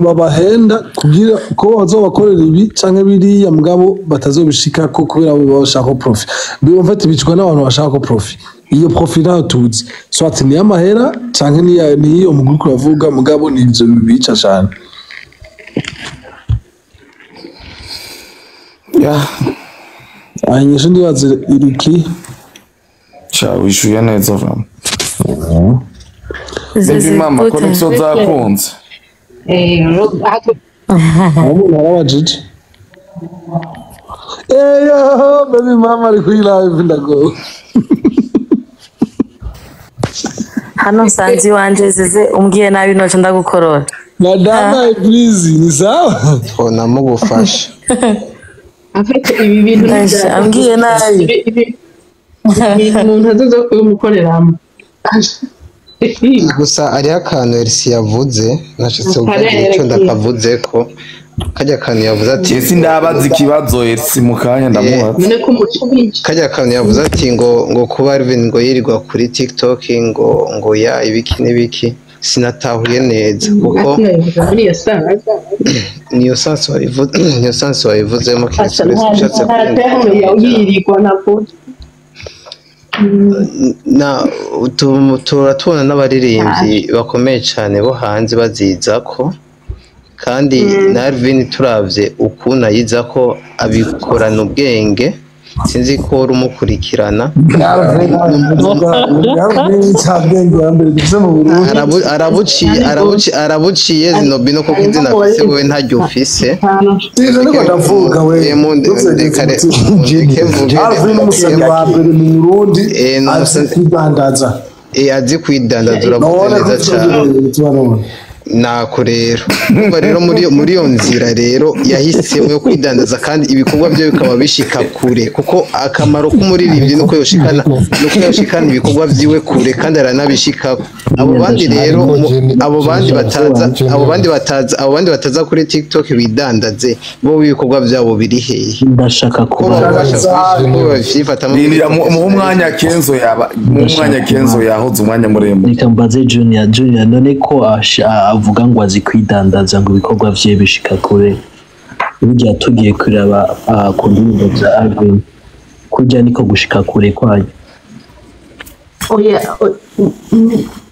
babahenda kugira ko bazobakorera ibi canke biriya, mugabo batazobishikako kubera bo baba bashaka profit. Bumva ati bicirwa n'abantu bashaka ko profit. Iyo profit ntayo tuzi, soit ni iy'amahera canke ni iyo mugwi uriko uravuga, mugabo ni ivyo bibica cane. Aha inyishu ndibaza iri clear. Cha, wishuye neza vraiment. Baby mama, connexion zakunze. Ubu narabajije. Eyo, baby mama ari kuri live, ndago. Hano nsanze iwanje zize umbwiye nabi noca ndagukorora. Madama Please, ni sawa? Twonamugufasha. En fait, ibi bintu Asha, ambwiye nabi. Ibi umuntu azoza kubimukoreramo. Gusa hariho akantu Elsie yavuze nashatse kuvuga icyo ndakavuze, ko kajya kantu yavuze ati Ese ndabaza ikibazo Elsie mu kanya ndamubaza. None ko umuco Kajya kantu yavuze ati ngo kuba Alvin ngo yirirwa kuri TikTok ngo ya ibiki n'ibiki, sinatahuye neza kuko muri iyo saa niyo sansi wabivuzemo keretse nta ushatse nta terme yirirwa ntabwo. Na turatubona n'abaririmbyi bakomeye cyane bo hanze baziza ko, kandi na Alvin turavye ukuntu ayiza ko abikorana ubwenge, sinzi ko wari umukurikirana. Bwenge wa mbere dufise mu Burundi. Arabuciye Zinobino, kuko izina afise wewe ntaryo ufise. Ivyo niko ndavuga we. Mundeke mvuge. Alvin n'umusazi wa mbere mu Burundi azi kwidandaza. Azi kwidandaza, uravuze None neza cyane. Cyane. Nako rero urumva rero muri iyo nzira rero yahisemo yo kwidandaza, kandi ibikorwa bye bikaba bishika kure, kuko akamaro k'umuririmbyi nuko yoshikana ibikorwa byiwe kure, kandi aranabishikako. Abo bandi rero abo bandi bataza kuri TikTok bidandaze, bo ibikorwa byabo biri hehe? Ndashaka ko babasha ko babyifatamo? Rindira, muhe umwanya Kenzo, yaba muhe umwanya Kenzo, yahoze umwanya muremure. Reka mbaze Junior. Junior, none ko avuga ngo azi kwidandaza, ngo ibikorwa vye bishika kure, burya tugiye kuraba ku ndirimbo za Alvin, kurya niko gushika kure kwayo? Oya,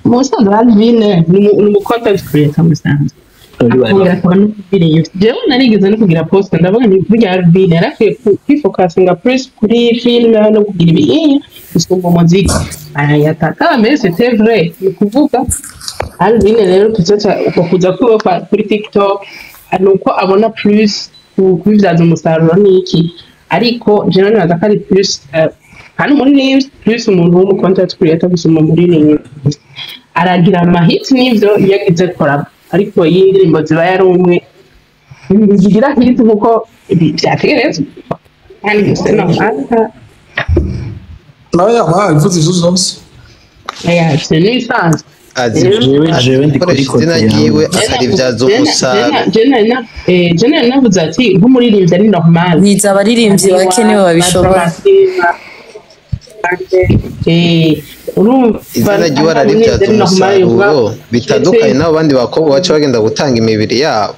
mu busanzwe Alvin ni umu content creator mu busanzwe, akongera akaba n'umuririmbyi. Jewe narigeze no kugira post ndavuga nti burya Alvin yarakwiye kwifokasinga plus kuri filime no kugira ibiyinya gusumba umuziki, arayataka, mais c'était vrai. Ni ukuvuga Alvin rero tuzoca uko kuza kwiwe kuri TikTok ni uko abona plus kubibyaza umusaruro n'iki, ariko jewe nibaza ko ari plus kandi umuririmbyi plus umuntu w'umu content creator gusumba umuririmbyi. Aragira amahits n'ivyo iyo agize collab, ariko iyi ndirimbo ziba yari umwe. Bigira hit nkuko vyategerezwa, kandi c'est normal. Nawe yabaye ivuze ivyo vyose. Oya, ivyo ni ibisanzwe. Azi Rero- azi Jewe ndi kuri gukoresha kote izina yawe. ryiwe akaribyaza umusaruro. Je nari navuze ati nk'umuririmbyi ari normal. Niza abaririmbyi bake nibo babishobora. Urumva Izina ryiwe araribyaza umusaruro, bitandukanye n'abo bandi bakobwa baca bagenda gutanga imibiri yabo.